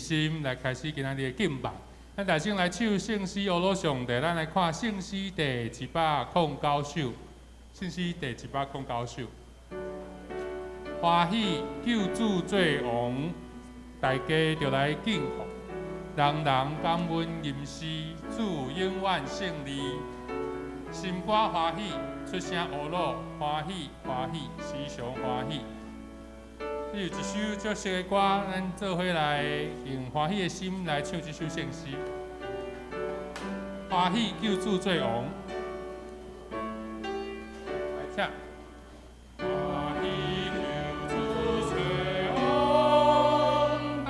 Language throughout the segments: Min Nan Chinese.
心來開始今仔日的敬拜。咱大聲來唱聖詩，阿羅上帝，咱來看聖詩第109首，聖詩第109首。歡喜救主做王，大家著來敬奉，人人感恩吟詩，主永遠勝利。心肝歡喜，出聲呵咾，歡喜歡喜，時常歡喜。這有一首足熟的歌，咱做伙來用歡喜的心來唱這首聖詩。歡喜救主做王，來請。歡喜救主做王，大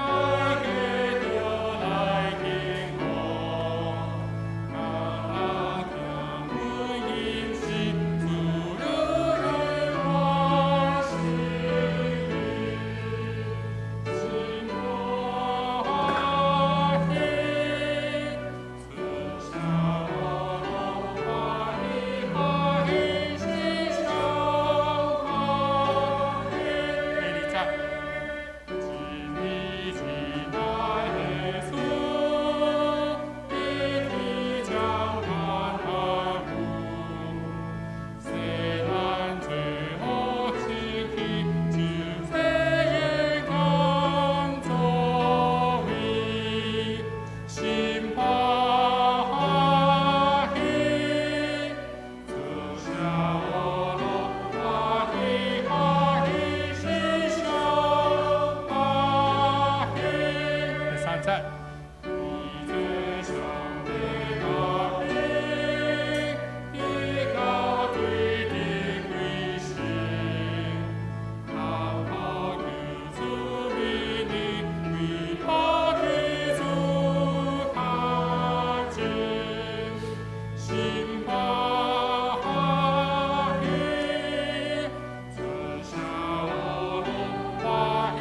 家著來敬奉，人人感恩吟詩，主永遠勝利。心肝歡喜，出聲呵咾，歡喜歡喜，時常歡喜。第二節，真理親愛的主，一天將盼看顧，世難最後失去，就這勇敢作為，心歡喜，出聲呵咾，歡喜歡喜，時常歡喜。第三節，伊做上帝大兵，直到對敵歸勝，哀號救主名利，為托天主較真，心歡喜，出聲呵咾，歡喜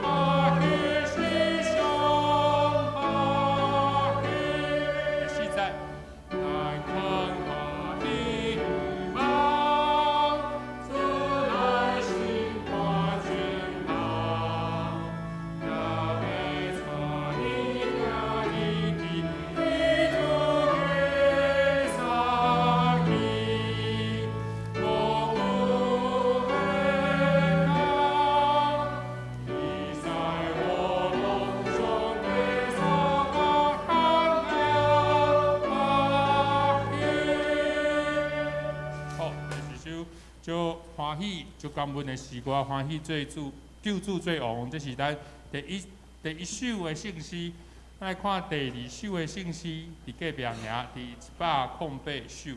歡喜，時常歡喜。第四節，咱看歡喜望，主來審判全邦，也欲帶伊行義去，基督的殺氣，無有變動，比賽呵咾，上帝所講看歡喜。好，這是首足歡喜、足感恩的詩歌，歡喜做主、救主做王，這是咱第一首的聖詩。咱來看第二首的聖詩，佇隔壁爾，第108首，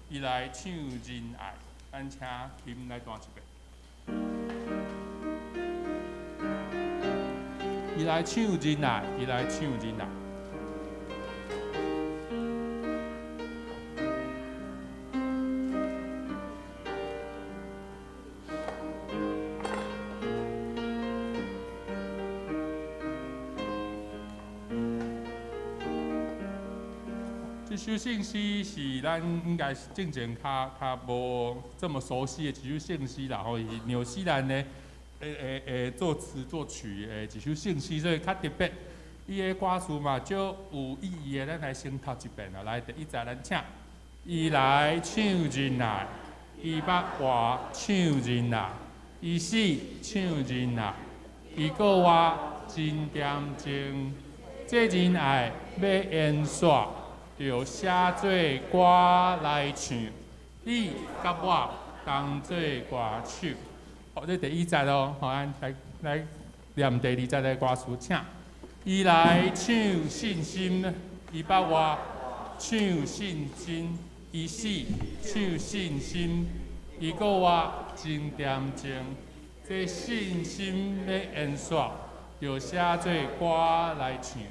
伊來唱仁愛，咱請琴來彈一遍。伊來唱仁愛，伊來唱仁愛。這首聖詩是咱應該是進前較無這麼熟悉的一首聖詩啦，吼，是紐西蘭的作詞作曲的一首聖詩，所以較特別。伊的歌詞嘛足有意義的，咱來先讀一遍啊。來，第一節咱請，伊來唱仁愛，伊捌活唱仁愛，伊死唱仁愛，伊閣活真恬靜，這仁愛欲延續，著寫做歌來唱，你佮我同做歌手。好，這第一節哦，好，咱來來念第二節的歌詞，請。伊來唱信心，伊捌活唱信心，伊死唱信心，伊閣活真恬靜。這信心欲延續，著寫做歌來唱。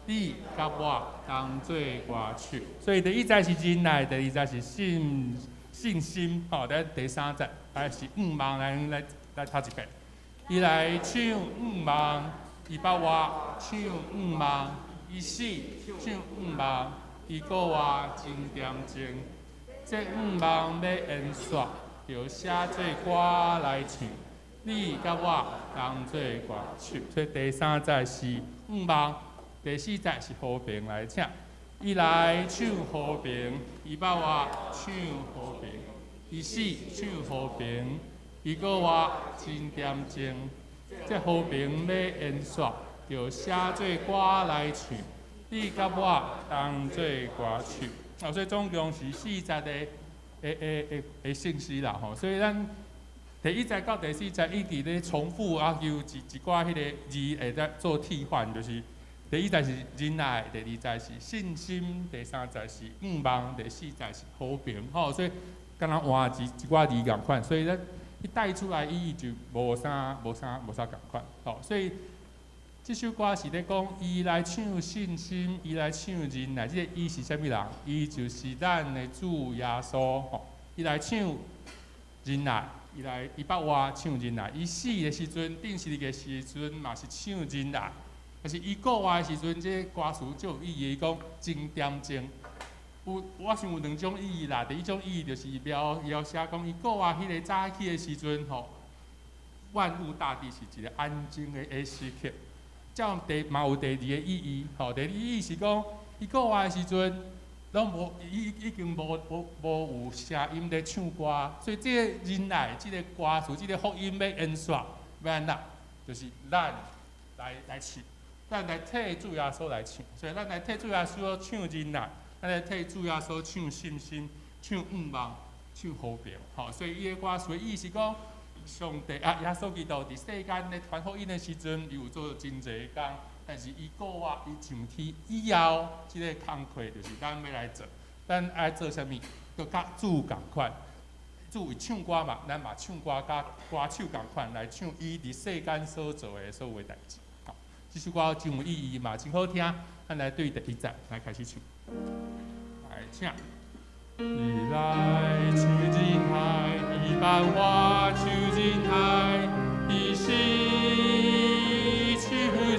你佮我同做歌手，所以第一節是仁愛，第二節是信心，吼，咱第三節來是向望，來來來讀一遍。伊來唱向望，伊捌活唱向望，伊死唱向望，伊閣活真恬靜。這向望欲延續，著寫做歌來唱。你佮我同做歌手，所以第三節是向望，第四節是和平來請。伊來唱和平，伊捌活唱和平，伊死唱和平，伊閣活真恬靜。這和平欲延續，著寫做歌來唱。你佮我當做歌手。啊，所以總共是四節的聖詩啦吼。所以咱第一節到第四節一直咧重複啊，有一寡彼個字會當做替換，就是第一節是忍耐，第二節是信心，第三節是向望，第四節是和平吼。所以敢若換一寡字仝款，所以咱伊帶出來意義就無啥仝款吼。所以這首歌是咧講，伊來唱信心，伊來唱忍耐。這個伊是啥物人？伊就是咱的主耶穌吼。伊來唱忍耐，伊來伊捌活唱忍耐。伊死的時陣，釘十字架的時陣嘛是唱忍耐。但是伊復活的時陣，這個歌詞就有意義，伊講真恬靜。有我想有兩種意義啦。第一種意義就是描寫講伊復活彼個早起的時陣吼，萬物大地是一個安靜的時刻。這樣第嘛有第二個意義，吼，第二個意義是講，伊復活的時陣，攏無已經無有聲音咧唱歌，所以這個忍耐，這個歌詞，這個福音欲延續，欲按怎？就是咱來唱，咱來替主耶穌來唱，所以咱來替主耶穌唱忍耐，咱來替主耶穌唱信心、唱向望、唱和平，吼，所以伊的歌詞的意思是講，上帝啊，耶穌基督佇世間咧傳福音的時陣，伊有做真濟工，但是伊復活，伊上天以後，這個工課就是咱欲來做。咱愛做啥物？就佮主仝款，主會唱歌嘛，咱嘛唱歌佮歌手仝款來唱伊佇世間所做的所有代誌。好，這首歌真有意義嘛，真好聽。咱來對第一節來開始唱，來請。伊來唱忍耐，伊捌活唱忍耐，伊死唱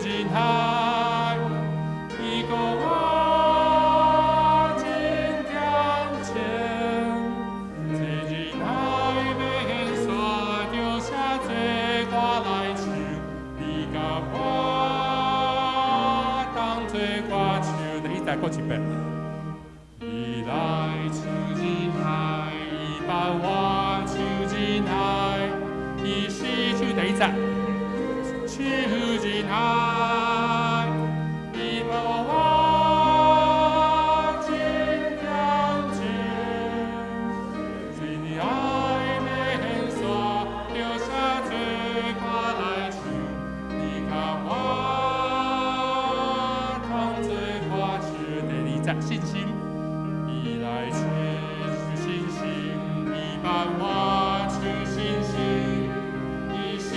忍耐，伊閣活真恬靜，這忍耐欲延續，著寫做歌來唱，你佮我當做歌手。第一節閣一遍。伊來唱忍耐，伊捌活唱忍耐，伊死唱第一節，唱忍耐，伊復活真恬靜，這忍耐欲延續，著寫做歌來唱，你佮我當做歌手。第二節信心。伊來唱信心，伊捌活唱信心，伊死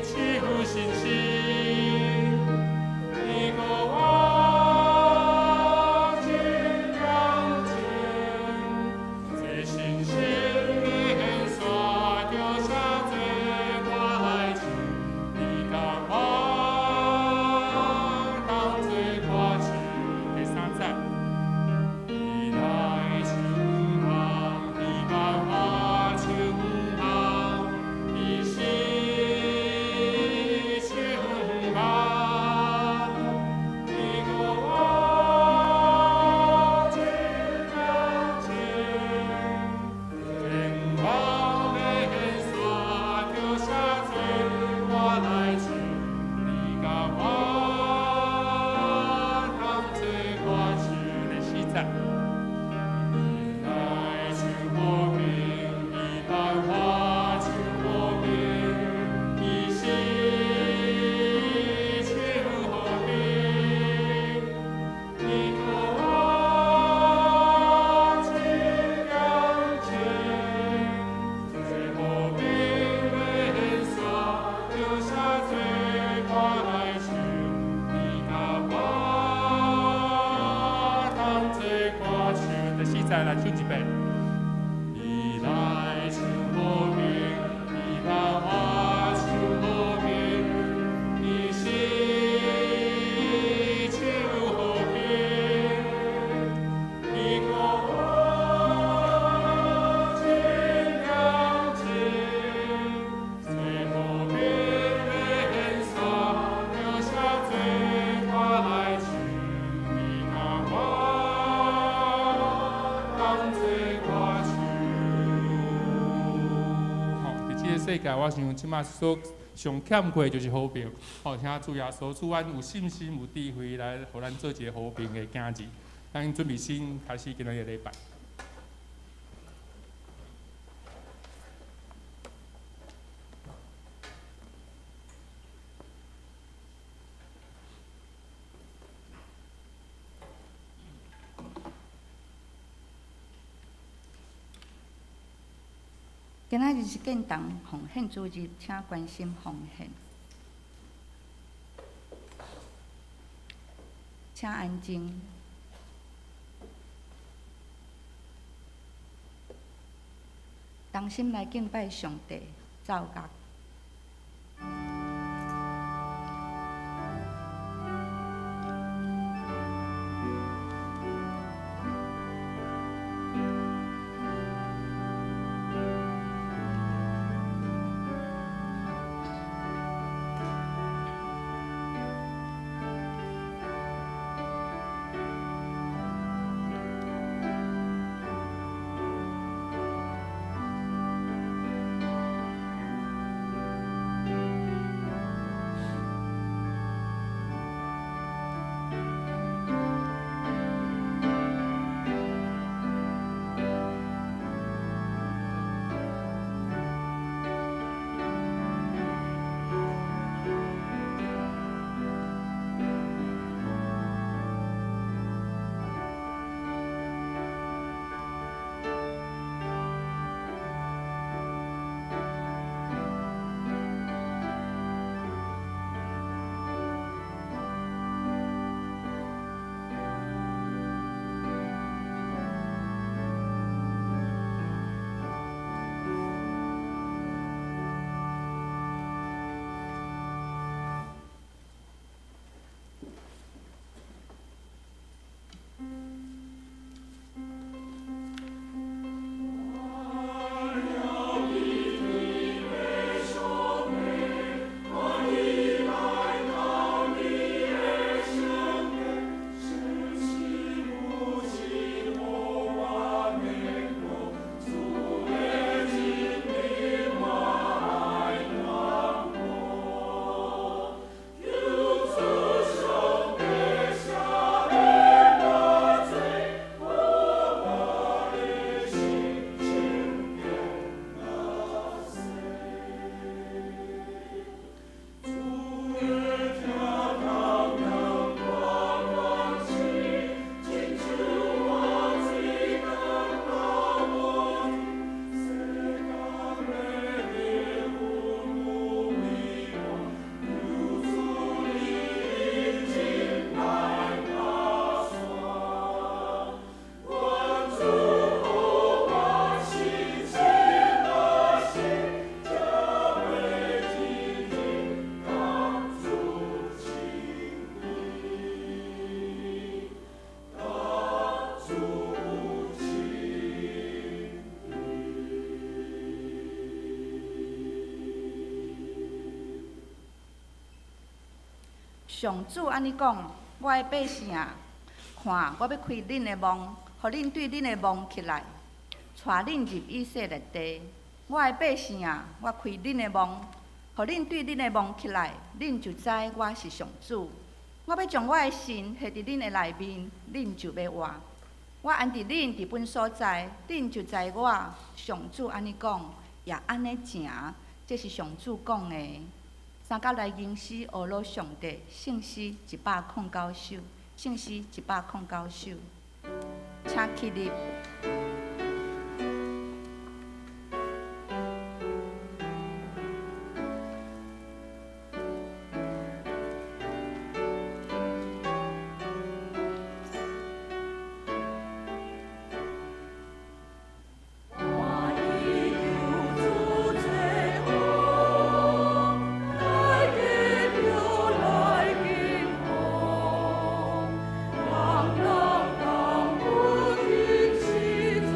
唱信心，伊閣活真恬靜，這信心欲延續，著寫做歌來唱，你佮我當做歌手。第三節。伊來唱向望，伊捌活唱向望，伊死唱望，伊閣活真恬靜，這望欲延續，著寫做歌來唱，你佮我當做歌手。第四節。伊來唱和平，伊捌活唱和平，伊死唱和平，伊閣活真恬靜，這和平欲延續，著寫做歌來唱，你佮我當做歌手。第四節來唱一遍。伊來唱和平，伊捌活唱和平，伊死唱和平，伊閣活真恬靜，這和平欲延續，著世界，我想這馬所上欠缺就是和平。吼，請主耶穌賜阮有信心、有智慧來，予咱做一个和平的囝兒。咱準備先開始今仔日的禮拜。今仔日是建堂奉獻主日，請關心奉獻。請安靜。同心來敬拜上帝，奏樂。上主按呢講，我的百姓啊，看，我欲開恁的夢，予恁對恁的夢起來，帶恁入以色列地。我的百姓啊，我開恁的夢，予恁對恁的夢起來，恁就知我是上主。我欲將我的神下佇恁的內面，恁就欲活。我安置恁佇本所在，恁就知我上主按呢講，也按呢成。這是上主講的。三甲來吟詩學魯上帝聖詩109首，聖詩109首，請起立。人人同阮一起。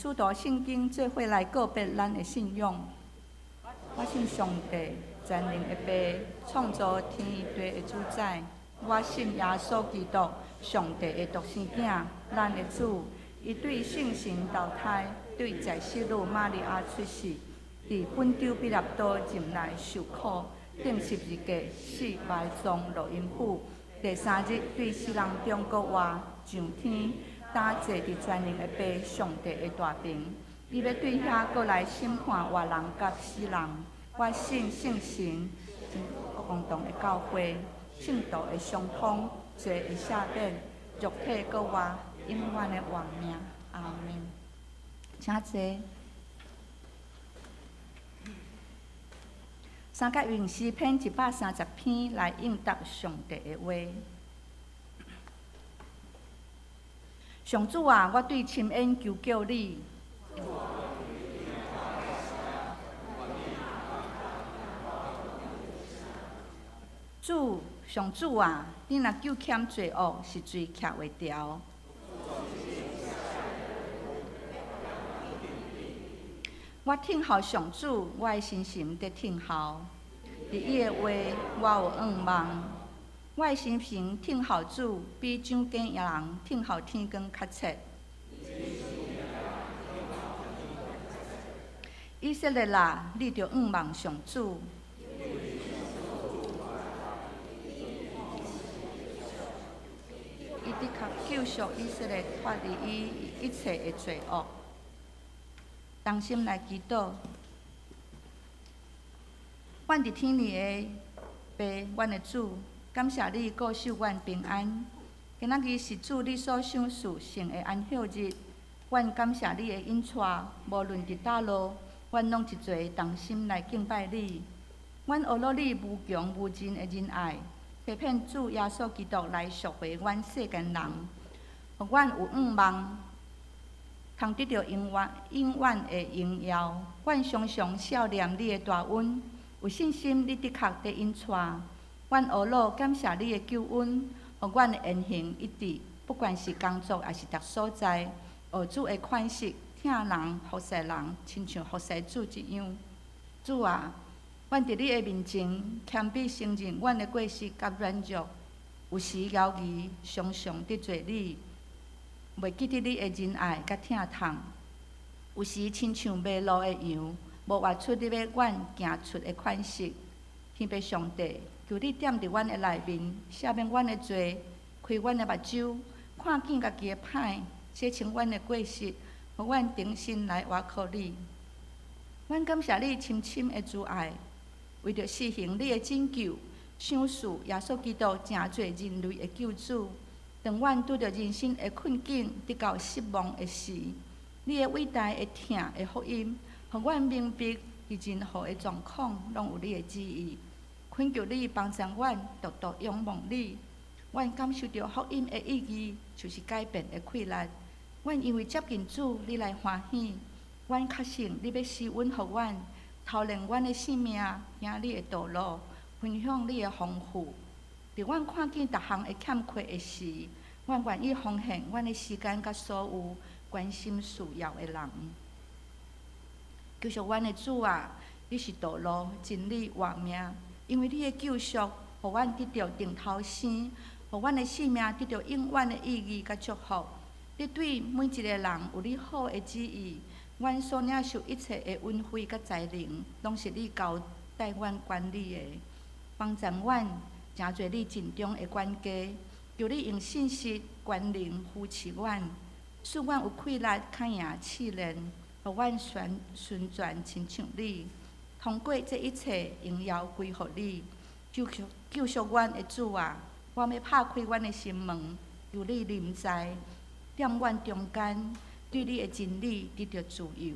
使徒信經做伙來告白咱的信仰。我信上帝，全能的父，創造天地的主宰。我信耶穌基督，上帝的獨生囝，咱的主。伊對聖神投胎，對在聖女瑪利亞出世，佇本丟彼拉多任內受苦，釘十字架，死埋葬落陰府。第三日對死人中閣活，上天，擔坐佇全能的父上帝的大爿。伊欲對遐閣來審判活人佮死人。我信聖神，公同的教會，聖徒的相通，罪的赦免，肉體閣活，永遠的活命。阿們。請坐。三甲用詩篇130篇來應答上帝的話。上主啊，我對深淵求叫你。主，上主啊，你若糾撿罪惡，是誰徛會牢？我聽候上主，我的身心佇聽候，佇伊的話，我有向望。我的心神聽候主，比掌間人聽候天光較切。以色列啊，你著向望上主。伊的確救贖以色列脫離伊一切的罪惡。同心來祈禱，阮佇天裡的父，阮的主，感謝你顧守阮平安。今仔日是主你所賞賜聖的安息日，阮感謝你的引帶，無論佇佗落，阮攏一齊同心來敬拜你。阮學了你無窮無盡的仁愛，差遣主耶穌基督來贖回阮世間人，予阮有向望，通得著永遠永遠的榮耀。阮常常數念你的大恩，有信心你的確佇引帶。阮學了感謝你的救恩，予阮的言行一致，不管是工作抑是佇所在，學主的款式，疼人服侍人，親像服侍主一樣。主啊，阮佇你的面前謙卑承認阮的過失佮軟弱，有時猶豫，常常得罪你，袂記得你的仁愛佮疼痛。有時親像迷路的羊，無活出你欲阮行出的款式。天父上帝，求你踮佇阮的內面，赦免阮的罪，開阮的目睭，看見家己的歹，洗清阮的過失，予阮重新來倚靠你。阮感謝你深深的慈愛，為著實行你的拯救，賞賜耶穌基督成做人類的救主。當阮拄著人生的困境，得到失望的時，你的偉大的疼的福音，予阮明白，佇任何的狀況，攏有你的旨意。懇求你幫助阮，獨獨仰望你。阮感受著福音的意義，就是改變的氣力。阮因為接近主，你來歡喜。阮確信你欲施恩予阮，操練阮的性命，行你的道路，分享你的豐富。佇阮看見逐項的欠缺的時，阮願意奉獻阮的時間佮所有，關心需要的人。救贖阮的主啊，你是道路、真理、活命。因為你的救贖，予阮得著重頭生，予阮的性命得著永遠的意義佮祝福。你對每一個人有你好的旨意，阮所領受一切的恩惠佮才能，攏是你交代阮管理的，幫助阮成做你盡忠的管家。求你用信實、權能扶持阮，使阮有氣力較贏試煉，予阮順順全親像你。通過這一切，榮耀歸予你。救贖救贖阮的主啊，我欲拍開阮的心門，求你臨在，踮阮中間，對你的真理得著自由。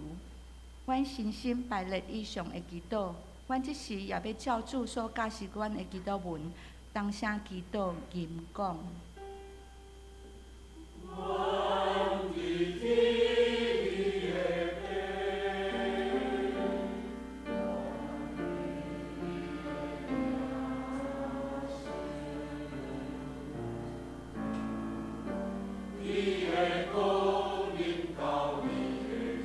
阮深心排列以上的祈禱，阮這時也欲照主所教示阮的祈禱文，同聲祈禱，吟講。阮佇天裡的父，你的光臨到你的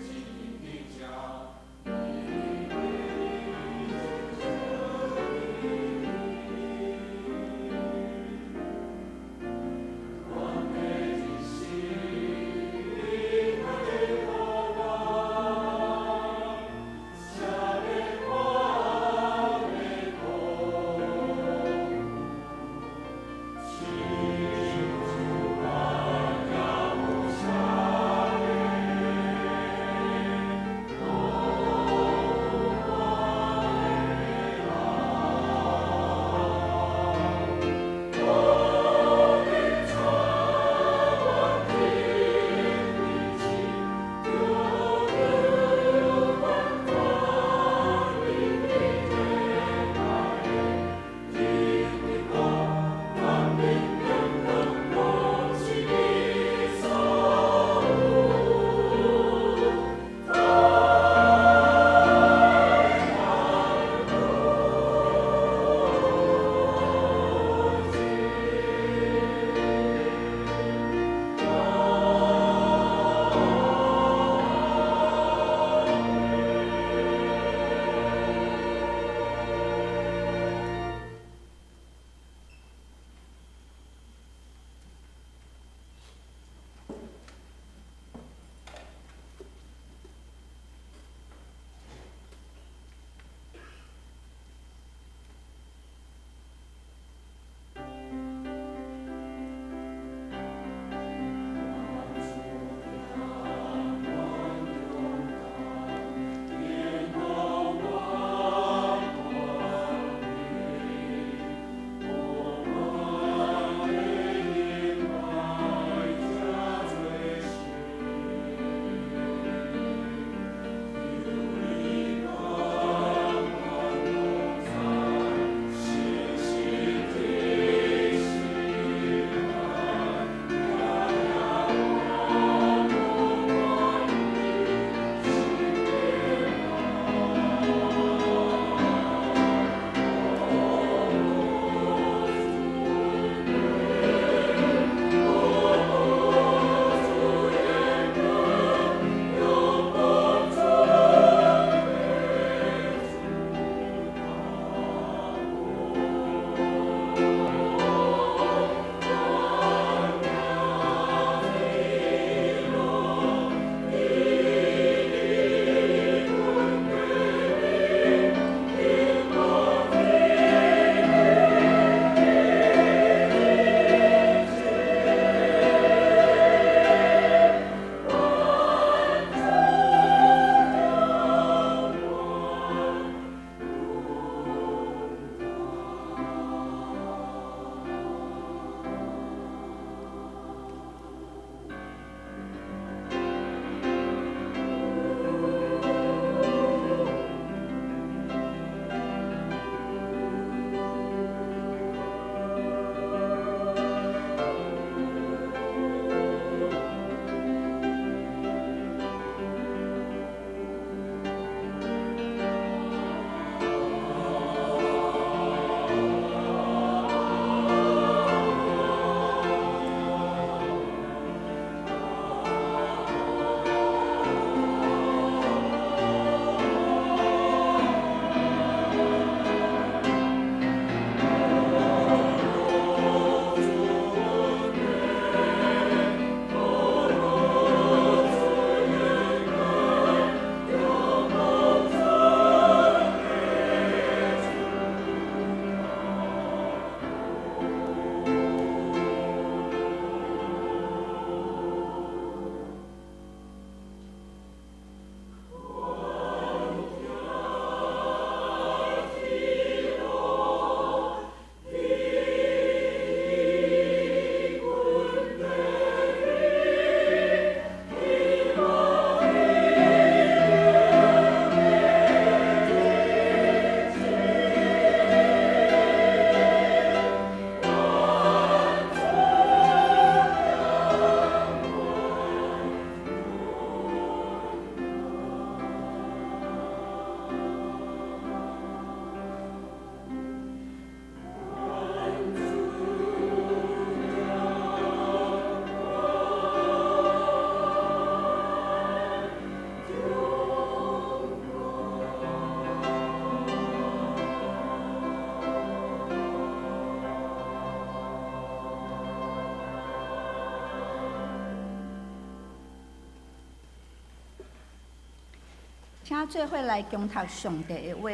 請做伙來恭讀上帝的話，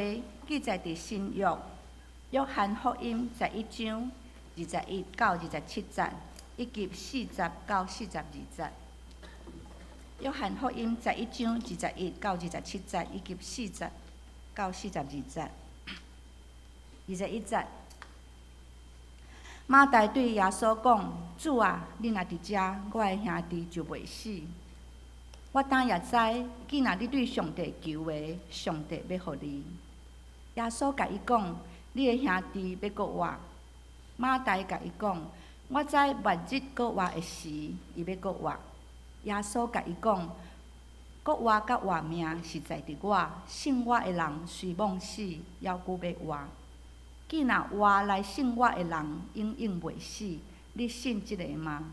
記載佇新約約翰福音11章21到27節，以及40到42節。約翰福音十一章二十一到二十七節，以及40到42節。21節，馬大對耶穌講：主啊，你若佇遮，我的兄弟就袂死。我當也知，既若你對上帝求的，上帝欲予你。耶穌共伊講：你的兄弟欲閣活。馬大共伊講：我知末日閣活的時，伊欲閣活。耶穌共伊講：閣活佮活命是在佇我，信我的人雖罔死，猶閣欲活。既若活來信我的人，永遠袂死。你信這个嗎？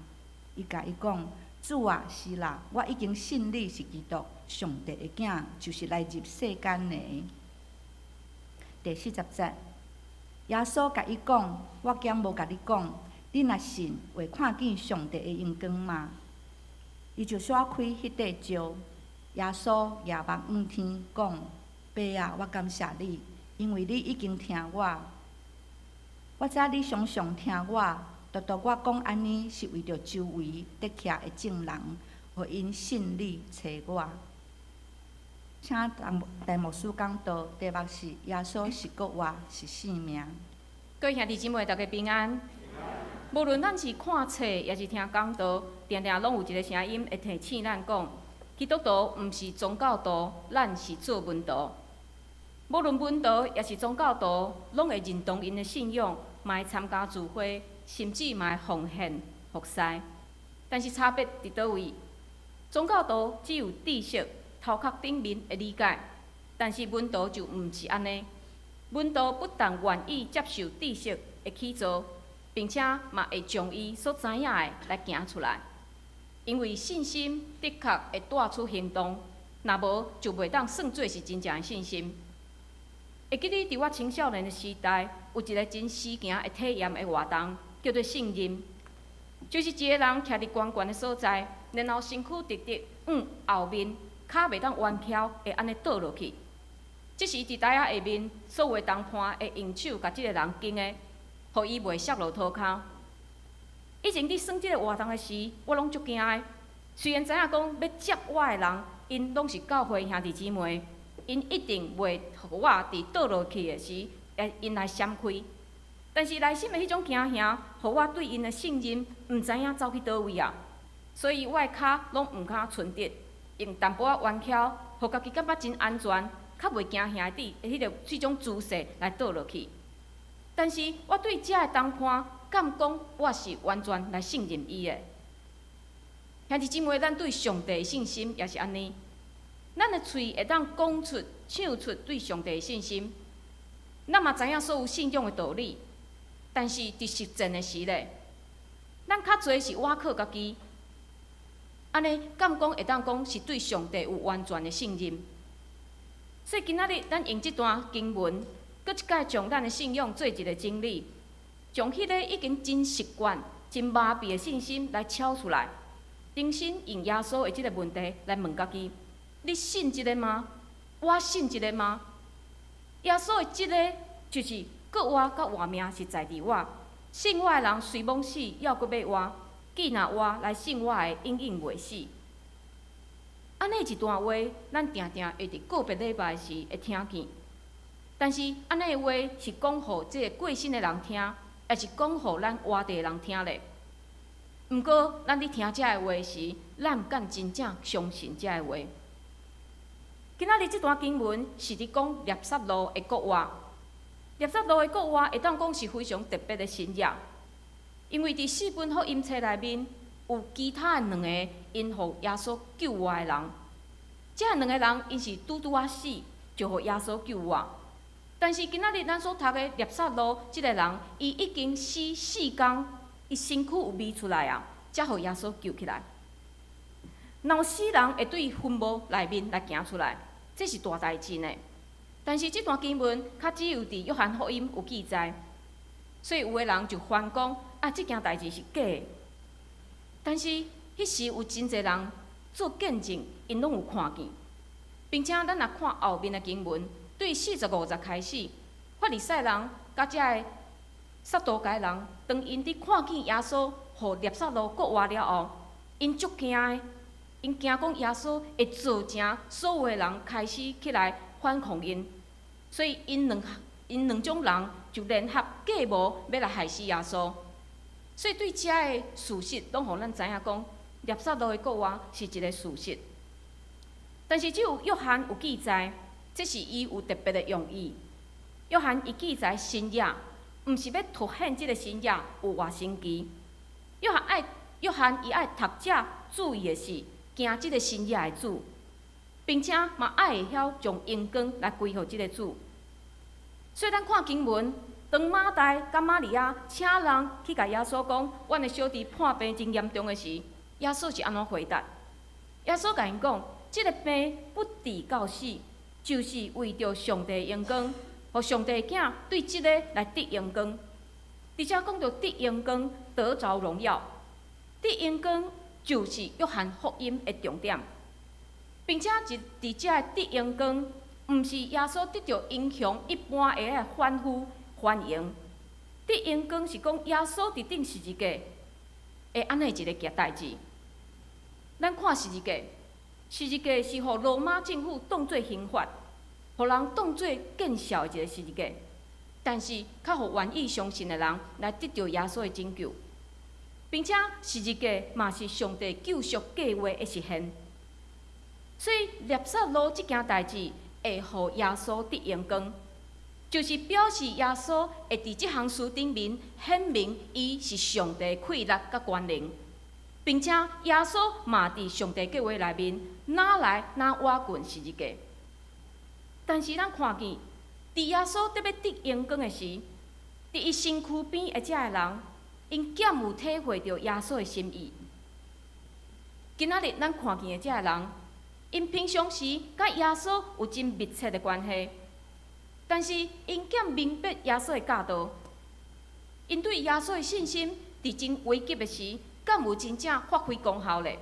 伊共伊講：主啊，是啦，我已經信你是基督，上帝的囝，就是來入世間的。第40節，耶穌共伊講：我敢無共你講，你若信，會看見上帝的榮光嗎？伊就煞開彼塊石。耶穌舉目向天講：爸啊，我感謝你，因為你已經聽我。我知你常常聽我，獨獨我講按呢，是為著周圍佇徛的眾人，予𪜶信你差我。請大牧師講道，題目是耶穌是閣活，是生命。各位兄弟姊妹，大家平安。無論咱是看冊，抑是聽講道，定定攏有一个聲音會提醒咱講：基督徒毋是宗教徒，咱是做門徒。無論門徒抑是宗教徒，攏會認同𪜶的信仰，嘛會參加聚會，甚至嘛會奉獻服侍。但是差別佇佗位？宗教徒只有知識，頭殼頂面的理解，但是門徒就毋是按呢。門徒不但願意接受知識的起造，並且嘛會將伊所知影的來行出來。因為信心的確會帶出行動，若無就袂當算做是真正的信心。會記得佇我青少年的時代，有一个真時行的體驗的活動，叫做聖認，就是一个人徛佇懸懸的所在，然後身軀直直向後面，跤袂當彎翹，會按呢倒落去。這時佇台仔下面，所有的同伴會用手共這个人緊的，予伊袂摔落塗跤。以前佇耍這个活動的時，我攏足驚的。雖然知影講欲接我的人，𪜶攏是教會兄弟姊妹，𪜶一定袂予我佇倒落去的時，會𪜶來閃開。但是內心的彼種驚嚇，予我對𪜶的信任，毋知影走去佗位啊。所以我的跤攏毋敢伸直，用淡薄仔彎翹，予家己感覺真安全，較袂驚嚇的彼個這種姿勢來倒落去。但是我對遮的同伴，敢講我是完全來信任伊的。兄弟姊妹，咱對上帝的信心也是按呢。咱的喙會當講出、唱出對上帝的信心，咱嘛知影所有信仰的道理，但是佇實踐的時咧，咱較濟是倚靠家己。按呢，敢講會當講是對上帝有完全的信任。所以今仔日咱用這段經文，閣一擺將咱的信仰做一个整理，將彼个已經真習慣、真麻痹的信心來撨出來，重新用耶穌的這个問題來問家己：你信這个嗎？我信這个嗎？耶穌的這个就是閣活佮活命是在佇我，信我的人雖罔死，猶閣欲活；既若活來信我的，永遠袂死。按呢一段話，咱定定會佇個別禮拜時會聽見。但是按呢的話是講予這个過身的人聽，抑是講予咱活佇的人聽咧？毋過，咱佇聽這个話時，咱敢真正相信這个話？今仔日這段經文是佇講拉撒路的復活。拉撒路的復活會當講是非常特別的神跡，因為佇四本福音冊內面有其他的兩個𪜶予耶穌救活的人，這兩個人𪜶是拄拄仔死，就予耶穌救活。但是今仔日咱所讀的拉撒路這个人，伊已經死四工，伊身軀有味出來啊，才予耶穌救起來。若有死人會對墳墓內面來行出來，這是大代誌呢。但是這段經文較只有佇約翰福音有記載，所以有的人就翻講啊，這件代誌是假的。但是彼時有真濟人做見證，𪜶攏有看見。並且咱若看後面的經文，對45節開始，法利賽人佮這个撒都該人，當𪜶佇看見耶穌予拿撒勒復活了後，𪜶足驚的，𪜶驚講耶穌會造成所有的人開始起來反抗𪜶，所以𪜶兩種人就聯合計謀欲來害死耶穌。所以對這个事實，攏予咱知影講，拿撒勒的復活是一个事實。但是只有約翰有記載，這是伊有特別的用意。約翰伊記載神跡，毋是欲凸顯這个神跡有偌神奇。約翰伊愛讀者注意的是，行這个神跡的主，並且嘛愛會曉將榮光來歸予這个主。所以咱看經文，當馬大佮瑪利亞請人去共耶穌講，阮的小弟破病真嚴重的時，耶穌是按怎回答？耶穌共𪜶講，這个病不致到死，就是為著上帝榮光，予上帝囝對這个來得榮光。而且講到得榮光，得著榮耀，得榮光就是約翰福音的重點，並且佇這个得榮光，毋是耶穌得著英雄一般的歡呼歡迎。得榮光是講耶穌佇釘十字架會按呢一个件代誌。咱看十字架，十字架是予羅馬政府當做刑罰，予人當做見笑的一个十字架。但是，較予願意相信的人來得著耶穌的拯救，並且十字架嘛是上帝救贖計劃的實現。所以，拿撒勒這件代誌會予耶穌得榮光，就是表示耶穌會佇這項事頂面顯明伊是上帝氣力佮權能，並且耶穌嘛佇上帝計劃內面，若來若倚近十字架。但是咱看見，佇耶穌得欲得榮光的時，佇伊身軀邊的這个人，𪜶敢有體會著耶穌的心意？今仔日咱看見的這个人，𪜶平常時佮耶穌有真密切的關係，但是𪜶敢明白耶穌的教導？𪜶對耶穌的信心，佇真危急的時，敢有真正發揮功效咧？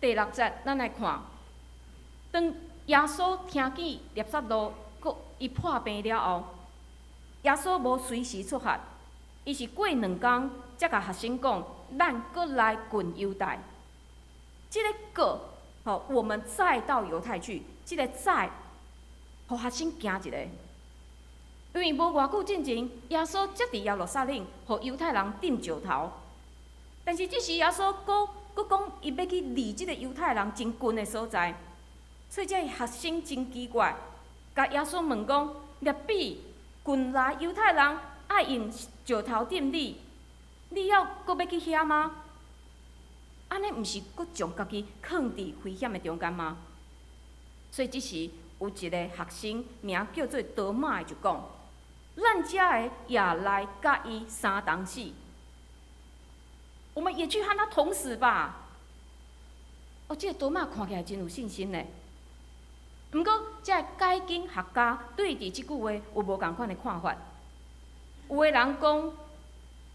第六節，咱來看，當耶穌聽見拿撒勒閣伊破病了後，耶穌無隨時出發，伊是過兩工才共學生講：咱閣來近猶太。這个閣，吼，我們再到猶太去。這个再，予學生驚一下，因為無偌久進前，耶穌才佇耶路撒冷，予猶太人釘石頭。但是這時耶穌閣閣講，伊欲去離這个猶太人真近的所在，所以這个學生真奇怪，共耶穌問講：拉比，近來猶太人愛用石頭釘你，你猶閣欲去遐嗎？按呢毋是閣將家己囥佇危險的中間嗎？所以這時有一个學生名叫做多馬的就講：咱遮个也來佮伊相同死，我們也去和他同死吧。哦，這个多馬看起來真有信心呢。毋過，這个解經學家對佇這句話有無仝款的看法。有的人講，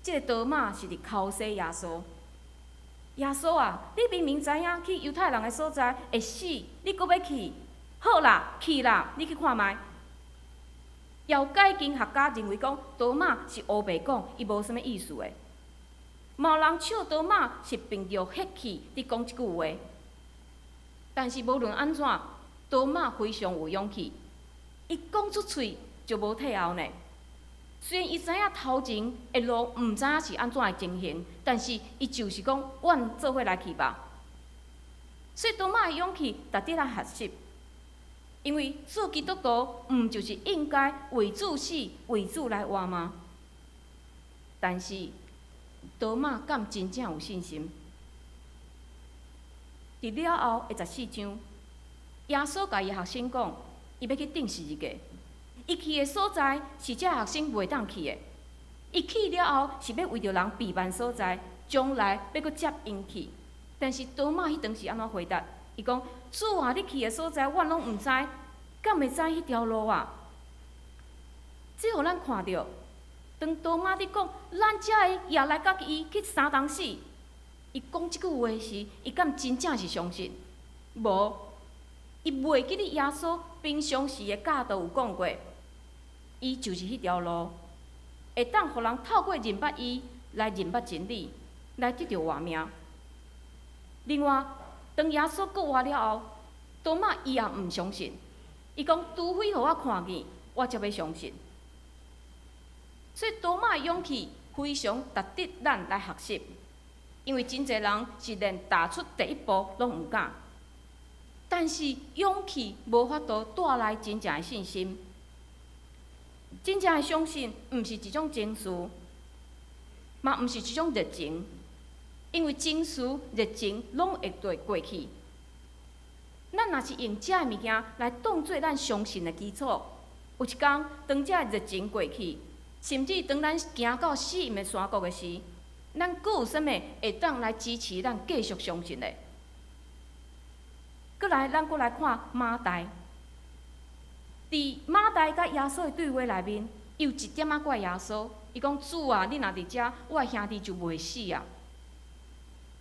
這个多馬是佇剾洗耶穌。耶穌啊，你明明知影去猶太人的所在會死，你閣欲去？好啦，去啦，你去看覓。有解經學家認為講，多馬是烏白講，伊無啥物意思的。嘛有人笑多馬是憑著血氣佇講這句話。但是無論按怎，多馬非常有勇氣，伊講出喙就無退後呢。雖然伊知影頭前的路毋知影是按怎的情形，但是伊就是講，阮做伙來去吧。所以多馬的勇氣值得咱學習，因為做基督徒毋就是應該為主死、為主來活嗎？但是多馬敢真正有信心？佇了後的14章，耶穌共伊學生講，伊欲去釘十字架。伊去的所在是這學生袂當去的。伊去了後是欲為著人備辦所在，將來欲閣接𪜶去。但是多馬彼當時按怎回答？伊講：主啊，你去的所在，阮攏毋知，敢會知彼條路啊？這予咱看著，當多馬佇講，咱遮个也來佮伊去相同死。伊講這句話時，伊敢真正是相信？無。伊袂記得耶穌平常時的教導有講過，伊就是彼條路，會當予人透過認捌伊來認捌真理，來得著活命。另外，當耶穌復活了後，多馬伊也毋相信，伊講除非予我看見，我才欲相信。所以多馬的勇氣非常值得咱來學習，因為真濟人是連踏出第一步攏毋敢。但是勇氣無法度帶來真正的信心，真正的相信毋是一種情緒，嘛毋是一種熱情，因為情緒、熱情攏會對過去。咱若是用這个物件來當做咱相信的基礎，有一工當這个熱情過去，甚至當咱行到死蔭的山谷的時，咱閣有啥物會當來支持咱繼續相信的？閣來，咱閣來看馬大。佇馬大佮耶穌的對話內面，伊有一點仔怪耶穌，伊講主啊，你若佇遮，我的兄弟就袂死啊。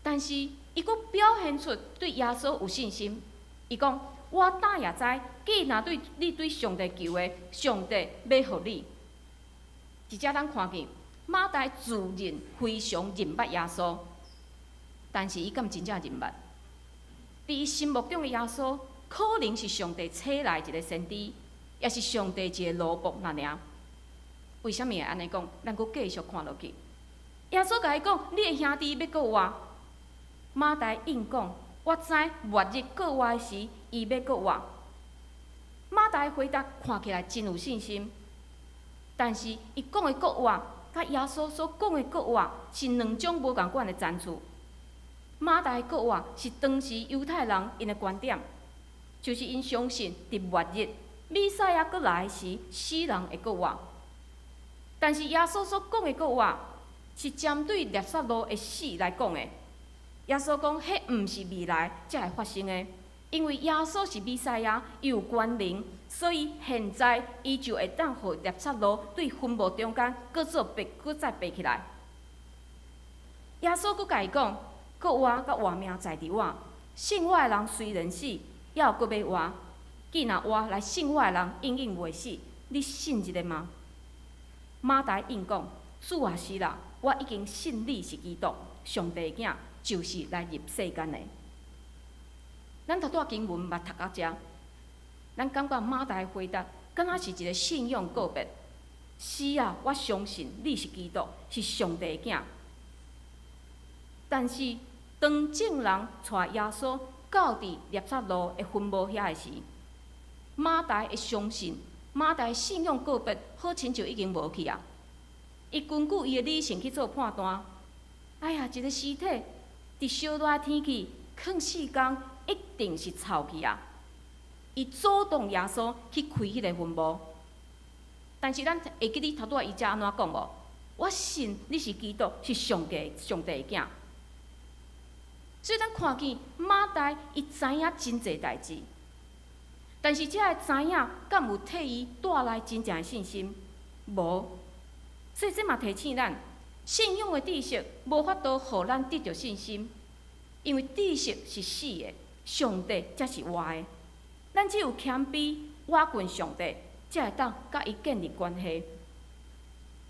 但是伊閣表現出對耶穌有信心。伊講我早也知，既若對你對上帝求的，上帝欲予你。佇遮咱看見馬大自認非常認捌耶穌，但是伊敢真正認捌？佇伊心目中的耶穌，可能是上帝差來一个先知，抑是上帝一个奴僕爾爾。為啥物會按呢講？咱閣繼續看落去。耶穌共伊講：你的兄弟欲閣活。馬大應講：我知末日閣活的時，伊欲閣活。馬大回答看起來真有信心，但是伊講的閣活，佮耶穌所講的閣活是兩種無仝款的層次。馬大閣活是當時猶太人𪜶的觀點，就是𪜶相信佇末日彌賽亞閣來時，死人會閣活。但是耶穌所講的閣活，是針對拉撒路的死來講的。耶穌講，彼毋是未來才會發生的，因為耶穌是彌賽亞，伊有權能，所以現在伊就會當予拉撒路對墳墓中間閣做爬，閣再爬起來。耶穌閣共伊講：閣活佮活命在佇我，信我的人雖然死，猶閣欲活。既若活來信我的人，永遠袂死。你信這个嗎？馬大應講：主啊，是啦，我已經信你是基督，上帝的囝，就是來入世間的。咱頭拄仔經文嘛讀到遮，咱感覺馬大的回答，敢若是一个信仰告白。是啊，我相信你是基督，是上帝的囝。但是當眾人帶耶穌到佇拉撒路的墳墓遐的時，馬大的相信，馬大的信仰告白，好親像已經無去啊。伊根據伊的理性去做判斷。哎呀，一个屍體佇燒熱天氣，囥四工，一定是臭去啊！伊阻擋耶穌去開彼个墳墓。但是咱會記得頭拄仔伊才按怎講無？我信你是基督，是上帝上帝的囝。所以咱看見馬大伊知影真濟代誌，但是這个知影敢有替伊帶來真正的信心？無。所以這嘛提醒咱，信仰的知識無法度予咱得著信心，因為知識是死的，上帝才是活的。咱只有謙卑倚近上帝，才會當佮伊建立關係。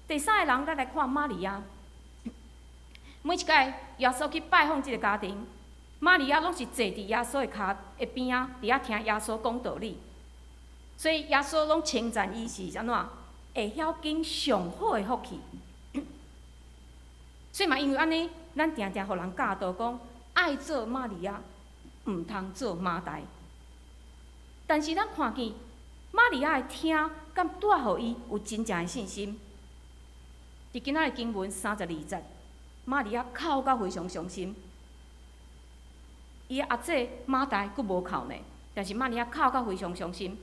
第三个人，咱來看瑪利亞。每一擺耶穌去拜訪這个家庭，瑪利亞攏是坐佇耶穌的跤的邊仔，佇遐聽耶穌講道理。所以耶穌攏稱讚伊是按怎會曉揀上好的福氣。所以嘛，因為按呢，咱定定予人教導講，愛做瑪利亞，毋通做馬大。但是咱看見瑪利亞的聽，敢帶予伊有真正的信心。佇今仔的經文32節，瑪利亞哭甲非常傷心。伊的阿姊馬大閣無哭呢，但是瑪利亞哭甲非常傷心，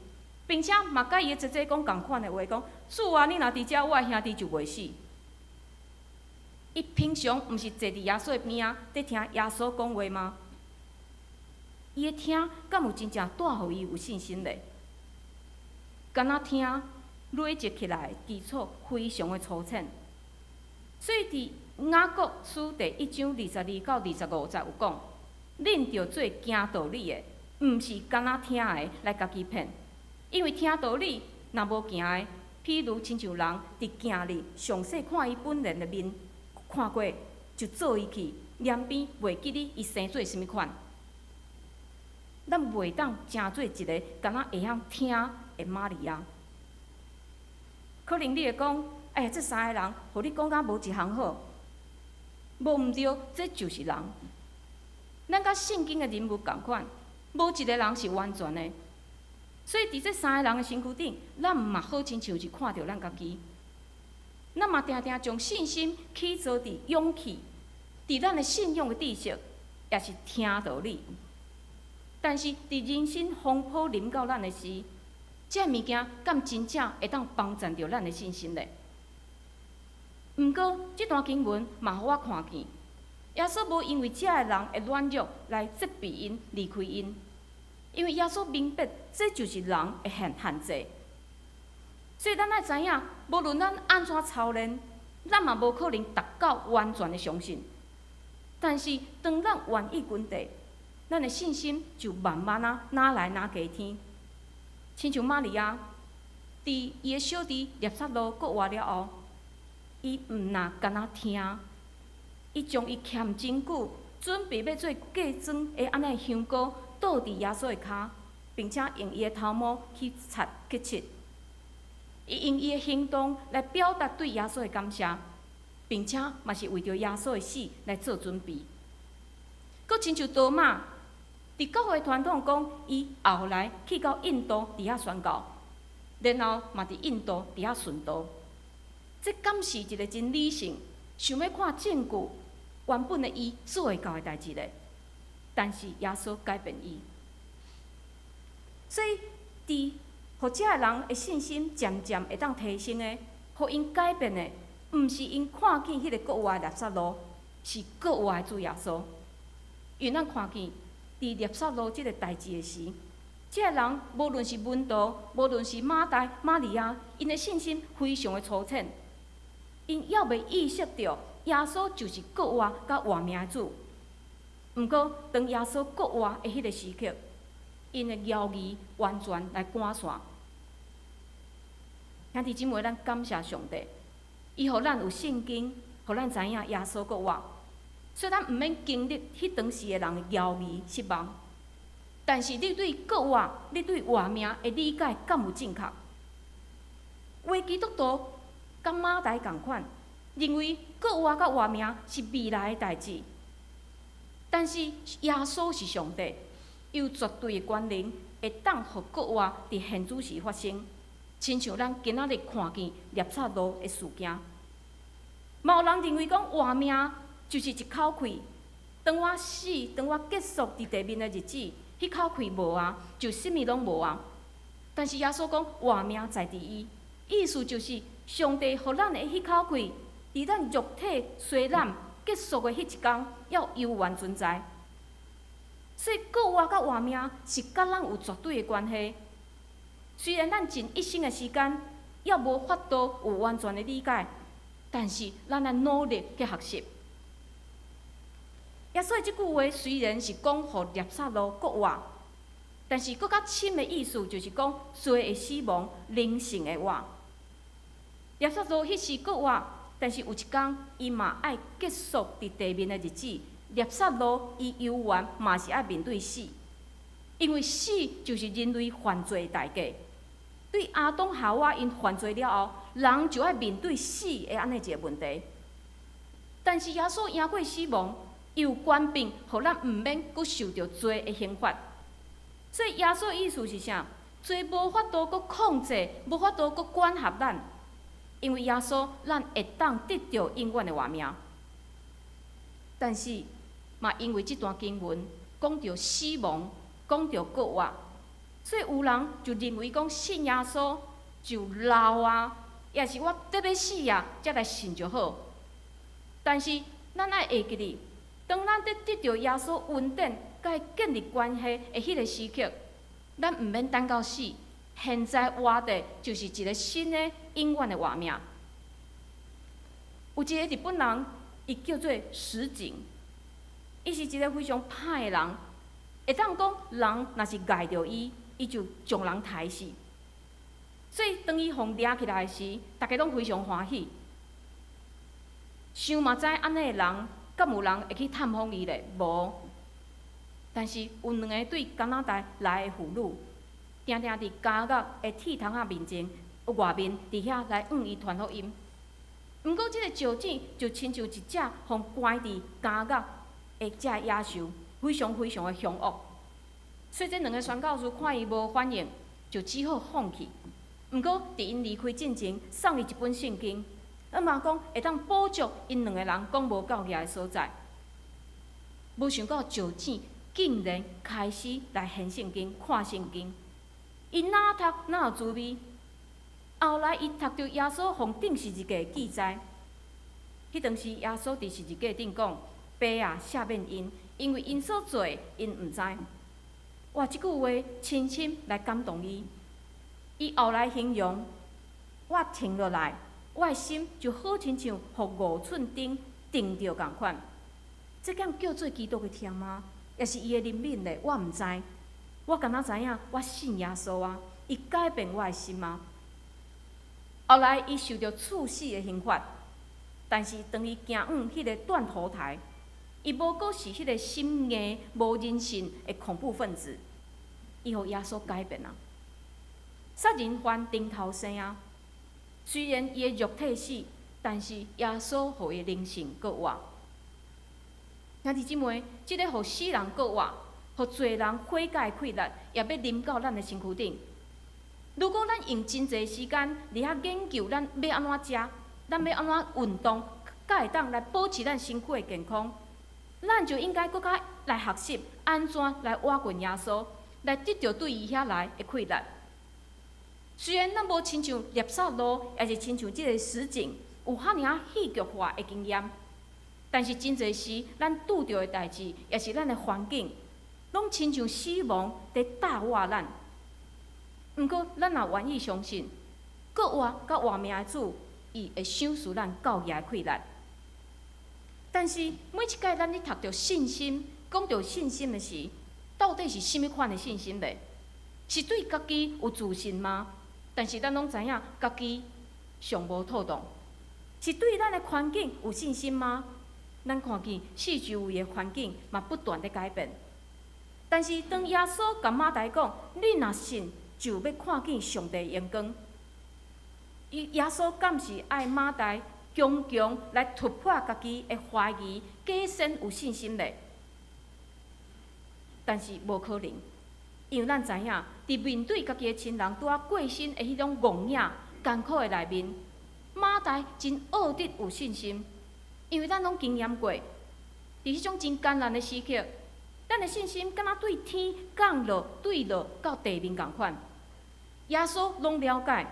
並且嘛佮伊的姐姐講仝款的話，講主啊，你若佇遮，我的兄弟就袂死。伊平常毋是坐佇耶穌的邊仔，佇聽耶穌講話嗎？伊的聽敢有真正帶予伊有信心咧？敢若聽累積起來基礎非常的粗淺，所以佇雅各書第一章22到25節有講，恁著做行道理的，毋是干焦聽的來共家己騙，因為聽道理若無行的，譬如親像人佇鏡裡詳細看伊本然的面，看過就做伊去，連邊袂記得伊生做啥物款。咱袂當成做一个干焦會曉聽的瑪利亞。可能你會講，哎呀，這三个人，予你講甲無一項好，無毋對，這就是人。咱佮聖經的人物仝款，無一个人是完全的。所以佇這三个人的身軀頂，咱嘛好親像是看著咱家己。咱嘛定定將信心起造佇勇氣，佇咱的信仰的知識，抑是聽道理。但是佇人生風波臨到咱的時，這个物件敢真正會當幫贊著咱的信心咧？毋過，這段經文嘛予我看見，耶穌無因為這个人的軟弱來責備𪜶、離開𪜶，因為耶穌明白這就是人的限制。所以咱愛知影，無論咱按怎操練，咱嘛無可能達到完全的相信。但是，當咱願意跟綴，咱的信心就慢慢仔愈來愈加添。親像瑪利亞，佇伊的小弟納撒路復活了後，伊毋若干焦聽，伊將伊儉真久準備欲做嫁妝的按呢香膏倒佇耶穌的跤，並且用伊的頭毛去擦去拭。伊用伊的行動來表達對耶穌的感謝，並且嘛是為著耶穌的死來做準備。閣親像多馬，佇教會傳統講，伊後來去到印度佇遐宣教，然後嘛佇印度佇遐殉道。這敢是一個真理性，想欲看證據，原本的伊做會到的代誌咧。但是耶穌改變伊，所以佇予這个人的信心漸漸會當提升的，予𪜶改變的，毋是𪜶看見彼个復活的納撒路，是復活的主耶穌。因為咱看見佇納撒路這个代誌的時，這个人無論是門徒，無論是馬大、瑪利亞，𪜶的信心非常的粗淺，𪜶猶未意識著耶穌就是復活佮活命的主。毋過，當耶穌復活的彼个時刻，𪜶的猶疑完全來趕散。兄弟姊妹，咱感謝上帝，伊予咱有聖經，予咱知影耶穌復活，所以咱毋免經歷彼當時的人的猶疑失望。但是你對復活、你對活命的理解敢有正確？有的基督徒佮馬大仝款，認為復活佮活命是未來的代誌。但是耶穌是上帝，有絕對的權能，會當予復活佇現主時發生。親像咱今仔日看見納撒路的事件，嘛有人認為講活命就是一口氣，當我死，當我結束佇地面的日子，彼口氣無啊，就啥物攏無啊。但是耶穌講活命在佇伊，意思就是上帝予咱的彼口氣，佇咱肉體衰爛結束的彼一工，猶猶原存在。所以復活佮活命是佮咱有絕對的關係。雖然咱盡一生的時間，猶無法度有完全的理解，但是咱愛努力去學習。耶穌這句話雖然是講予納撒路復活，但是閣較深的意思就是講罪會死亡，靈性會活。納撒路彼時復活，但是有一工伊嘛愛結束佇地面的日子。納撒路伊猶原嘛是愛面對死，因為死就是人類犯罪的代價。對亞當夏娃𪜶犯罪了後，人就愛面對死的按呢一个問題。但是耶穌贏過死亡，有權柄，予咱毋免閣受著罪的刑罰。所以耶穌意思是啥？罪無法度閣控制，無法度閣管轄咱，因為耶穌，咱會當得著永遠的活命。但是嘛，因為這段經文講著死亡，講著復活，所以有人就認為講信耶穌就老啊，抑是我得欲死啊，才來信就好。但是咱愛會記得，當咱得著耶穌恩典，佮伊建立關係的彼个時刻，咱毋免等到死，現在活的就是一个新的永遠的活命。有一个日本人，伊叫做石井，伊是一个非常歹的人。會當講人若是礙著伊，伊就將人刣死。所以當伊予掠起來時，逐家攏非常歡喜。想嘛知按呢的人，敢有人會去探訪伊咧？無。但是有兩个對加拿大來的婦女，定定佇監獄的鐵窗仔面前，外面佇遐來向伊傳福音。毋過，這个石井就親像一隻予關佇監獄的這野獸，非常非常的兇惡。所以這兩个宣教士看伊無反應，就只好放棄。毋過，佇𪜶離開進前，送伊一本聖經，啊嘛講會當補足𪜶兩个人講無夠額的所在。無想到石井竟然開始來研聖經、看聖經。伊哪讀哪有滋味。後來，伊讀著耶穌予釘十字架的記載。彼當時，耶穌佇十字架頂講：“爸啊，赦免𪜶，因為𪜶所做的，𪜶毋知。”哇！這句話深深來感動伊。伊後來形容：我停落來，我的心就好親像予5寸釘釘著仝款。這敢叫做基督的疼嗎？抑是伊的憐憫咧？我毋知。我敢若知影，我信耶穌啊，伊改變我的心啊。後來，伊受著處死的刑罰，但是當伊行往彼个斷頭台，伊無閣是彼个心硬、無人性的恐怖分子，伊予耶穌改變啊！殺人犯重頭生啊！雖然伊的肉體死，但是耶穌予伊靈性閣活。兄弟姊妹，這个予死人閣活，予罪人悔改的氣力，也欲臨到咱的身軀頂。如果咱用真濟時間佇遐研究咱欲按怎食，咱欲按怎運動，才會當來保持咱身軀的健康，咱就應該閣較來學習按怎來倚近耶穌，來得著對伊遐來的氣力。雖然咱無親像拿撒路，抑是親像這个石井有遐爾仔戲劇化的經驗，但是真濟時，咱拄著的代誌，抑是咱的環境，攏親像死亡佇罩倚咱。毋過，咱若願意相信，閣活佮活命的主，伊會賞賜咱夠額的氣力。但是每一擺咱咧讀著信心，講著信心的時，到底是啥物款的信心咧？是對家己有自信嗎？但是咱攏知影，家己上無妥當。是對咱的環境有信心嗎？咱看見四周圍的環境嘛不斷佇改變。但是當耶穌共馬大講：“你若信，就欲看見上帝榮光。”伊耶穌敢是愛馬大強強來突破家己的懷疑，假設有信心咧？但是無可能，因為咱知影，佇面對家己的親人拄仔過身的彼種戇影艱苦的內面，馬大真僫得有信心，因為咱攏經驗過，佇彼種真艱難的時刻，咱的信心敢若對天降落，墜落到地面仝款。耶穌攏了解，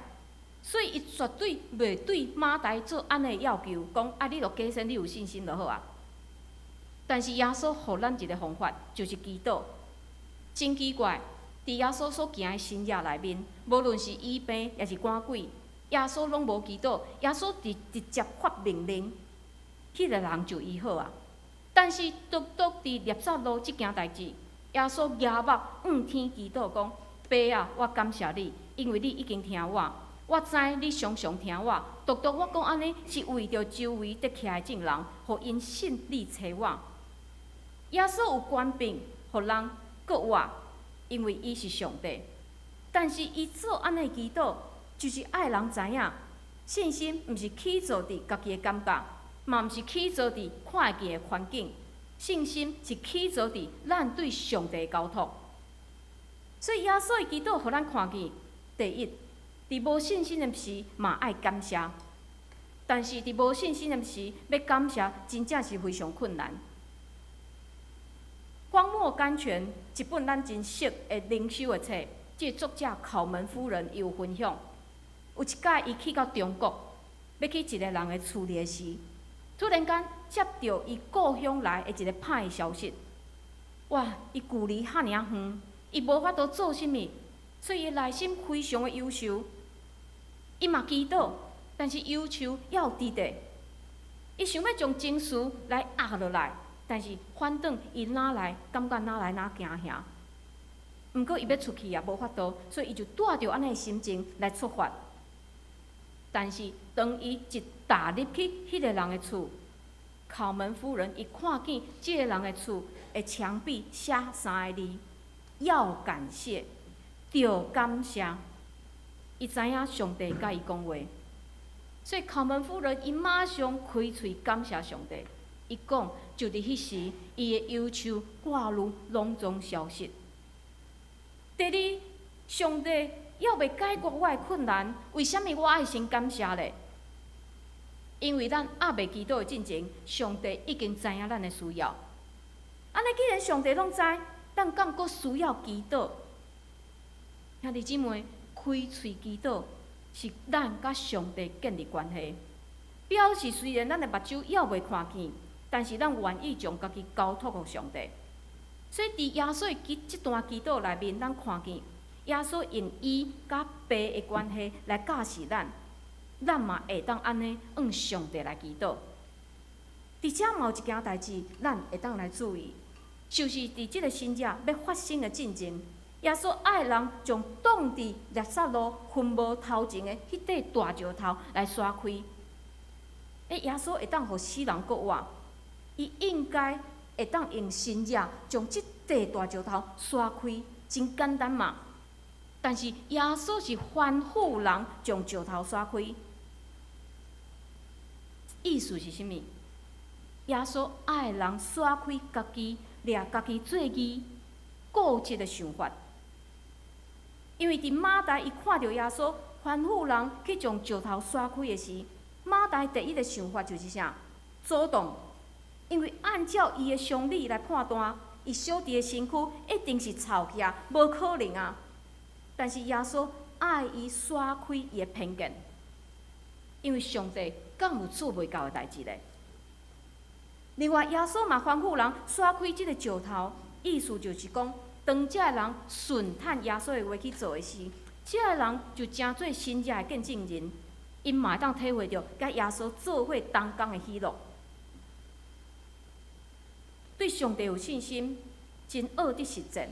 所以伊絕對袂對馬大做按呢要求，講啊，你著假設你有信心就好啊。但是耶穌予咱一个方法，就是祈禱。真奇怪，佇耶穌所行的神跡內面，無論是醫病抑是趕鬼，耶穌攏無祈禱，耶穌直直接發命令，彼个人就醫好啊。但是獨獨佇拿撒路這件代誌，耶穌舉目向天祈禱，講：爸啊，我感謝你，因為你已經聽我，我知你常常聽我。獨獨我講按呢，是為著周圍佇徛的眾人，予𪜶信你差我。耶穌有權柄，予人閣活，因為伊是上帝。但是伊做按呢祈禱，就是愛人知影，信心毋是起造佇家己的感覺，嘛毋是起造佇看會見的環境，信心是起造佇咱對上帝的交託。所以耶穌的祈禱，予咱看見，第一，佇無信心的時，嘛愛感謝。但是佇無信心的時，欲感謝，真正是非常困難。荒漠甘泉一本咱真熟的靈修的冊，這个作者考門夫人伊有分享。有一擺伊去到中國，欲去一个人的厝裡的時，突然間接著伊故鄉來的一个歹消息。哇！伊距離遐爾遠，伊無法度做啥物，所以伊內心非常的憂愁。伊嘛祈禱，但是憂愁猶佇咧。伊想欲將情緒來壓落來，但是反轉伊哪來感覺哪來哪驚嚇。毋過伊欲出去也無法度，所以伊就帶著按呢的心情來出發。但是當伊一踏入去彼个人的厝，考門夫人伊看見這个人的厝的牆壁寫三个字：要感謝，著感謝。伊知影上帝佮伊講話，所以考門夫人伊馬上開喙感謝上帝。伊講，就佇彼時，伊的憂愁掛慮攏總消失。第二，上帝猶未解決我的困難，為啥物我愛先感謝咧？因為咱猶未祈禱的進前，上帝已經知影咱的需要。按呢，既然上帝攏知，咱敢閣需要祈禱？兄弟姊妹，開喙祈禱是咱佮上帝建立關係，表示雖然咱的目睭猶未看見，但是咱願意將家己交託予上帝。所以，佇耶穌的這段祈禱內面，咱看見耶穌用伊佮爸的關係來教示咱，咱嘛會當按呢向上帝來祈禱。佇遮嘛有一件代誌，咱會當來注意，就是佇這个神跡欲發生的進前，耶穌愛人將擋佇拉撒路墳墓頭前的彼塊大石頭來徙開。欸，耶穌會當予死人復活，伊應該會當用神跡將這塊大石頭徙開，真簡單嘛。但是耶穌是吩咐人將石頭徙開，意思是啥物？耶穌愛人徙開家己，掠家己做義、固執的想法。因為佇馬大伊看著耶穌吩咐人去將石頭徙開的時，馬大第一个想法就是啥？阻擋。因為按照伊的常理來判斷，伊小弟的身軀一定是臭去啊，無可能啊。但是耶穌愛伊徙開伊的偏見，因為上帝敢有做袂到的代誌咧？另外，耶穌嘛吩咐人徙開這个石頭，意思就是講，當這个人順趁耶穌的話去做的時，這个人就成做神跡的見證人，𪜶嘛會當體會著佮耶穌做伙同工的喜樂。對上帝有信心，真學得實踐。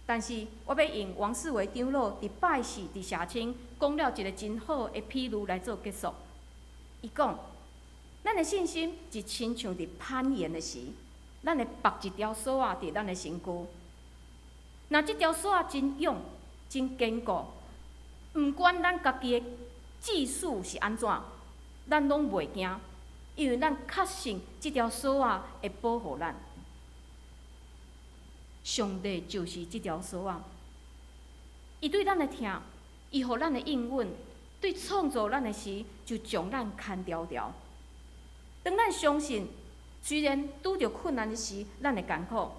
但是我欲用王世維長老佇拜四佇社青講了一个真好的譬喻來做結束。伊講，咱的信心就親像佇攀岩的時，咱會縛一條索仔佇咱的身軀。若這條索仔真勇、真堅固，毋管咱家己的技術是按怎，咱攏袂驚，因為咱確信這條索仔會保護咱。上帝就是這條索仔，伊對咱的疼，伊予咱的應允，對創造咱的時就將咱牽牢牢。當咱相信，雖然拄著困難的時，咱會艱苦，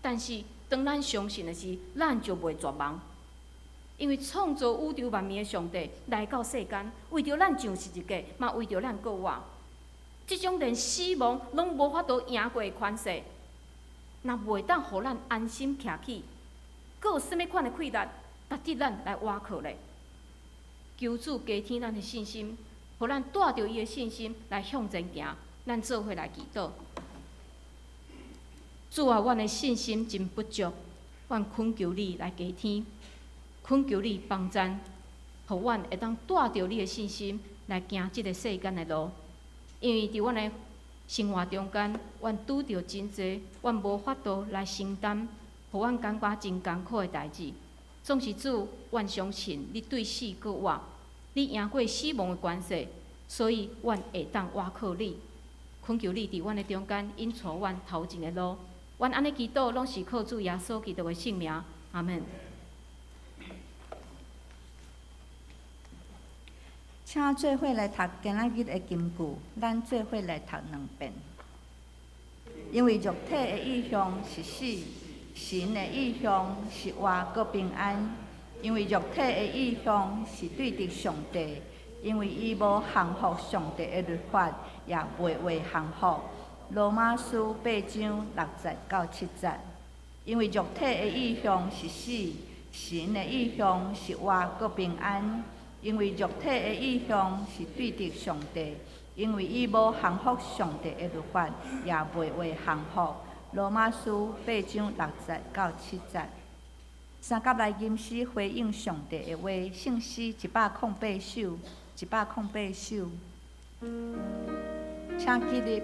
但是當咱相信的時，咱就袂絕望。因為創造宇宙萬物的上帝來到世間，為著咱上十字架，嘛為著咱復活。這種連死亡攏無法度贏過的權勢，若袂當予咱安心徛起，閣有啥物款的氣力，值得咱來倚靠咧？求主加添咱的信心，予咱帶著伊的信心來向前行。咱做伙來祈禱。主啊，阮的信心真不足，阮懇求你來加添，懇求你幫贊，予阮會當帶著你的信心來行這个世間的路。因為佇阮的生活中間，阮拄著真濟，阮無法度來承擔，予阮感覺真艱苦的代誌。總是主，阮相信你對死閣活，你贏過死亡的權勢，所以阮會當倚靠你。懇求你佇阮的中間引帶阮頭前的路。阮按呢祈禱，攏是靠主耶穌基督的聖名。阿門。請做伙來讀今仔日的金句，咱做伙來讀兩遍。因為肉體的意向是死，神的意向是活閣平安。因為肉體的意向是對敵上帝，因為伊無降服上帝的律法，也袂會降服。羅馬書八章六節到七節。因為肉體的意向是死，神的意向是活閣平安。因為肉體的意向是對敵上帝，因為伊無降服上帝的律法，也袂會降服。羅馬書八章六節到七節。三甲來吟詩回應上帝的話，聖詩一百空八首，一百空八首，請起立。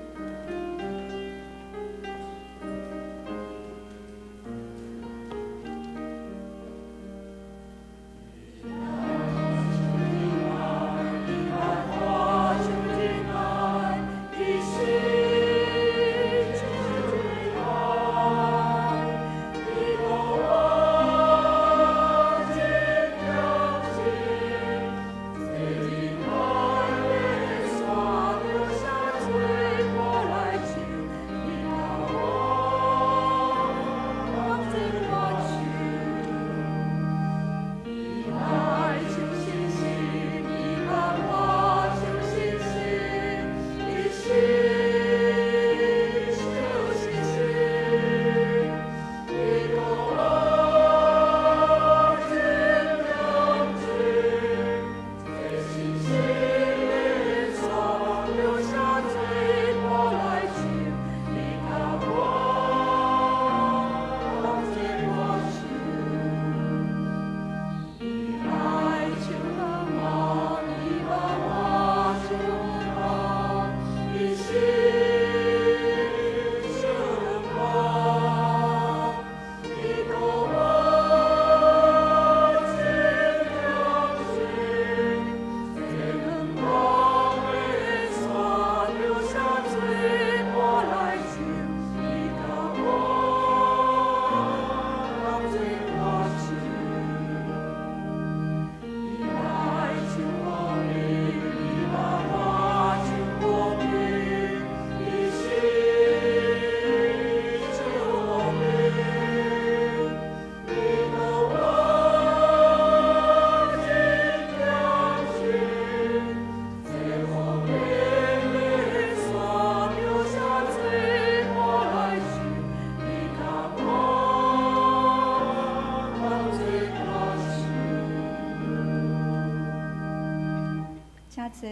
請坐。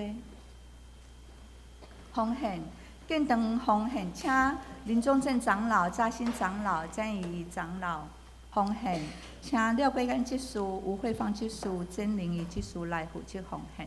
奉獻，建堂奉獻，請林宗正長老、嘉興長老、詹怡長老奉獻，請廖桂根執事、吳慧芳執事、曾玲儀執事來負責奉獻。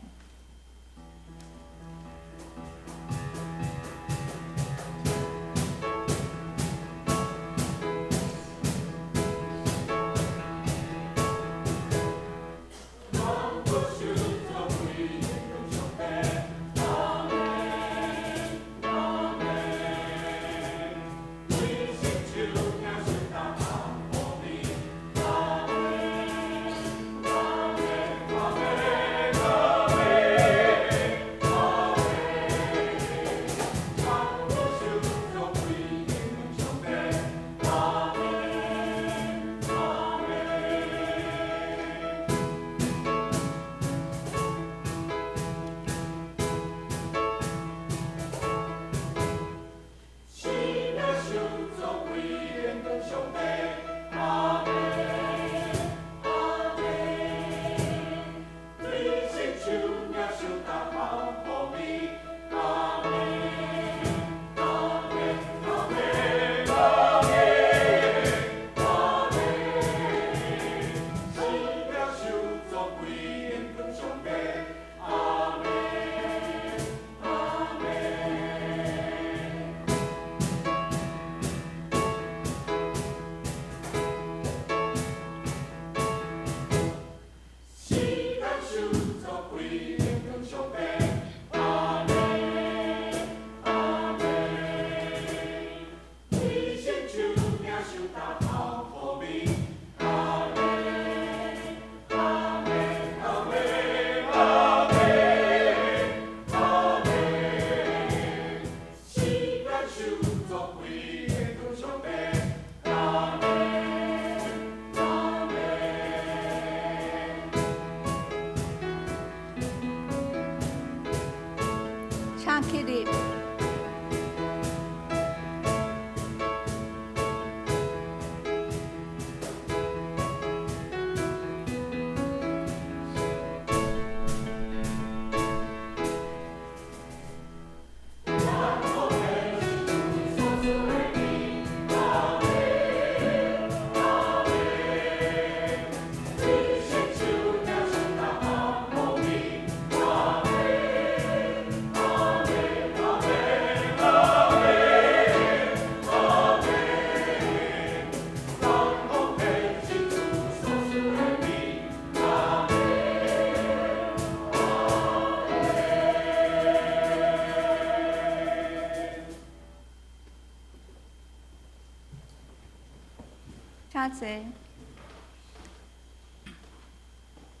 坐。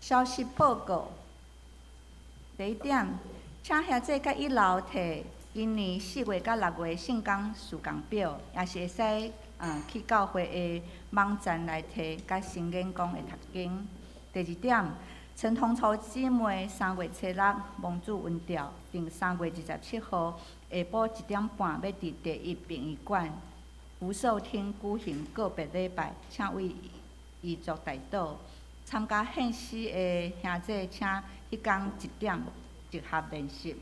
消息報告。第一點，請兄弟佮一樓提今年4月佮6月聖工時間表，也是會使去教會的網站來提，佮新眼光的讀經。第二點，陳同籌姊妹3月初6蒙主恩召，定3月27號下晡1點半，欲佇第一殯儀館福壽廳舉行告別禮拜，請為伊做代禱。參加獻詩的兄弟，請彼工1點集合練習。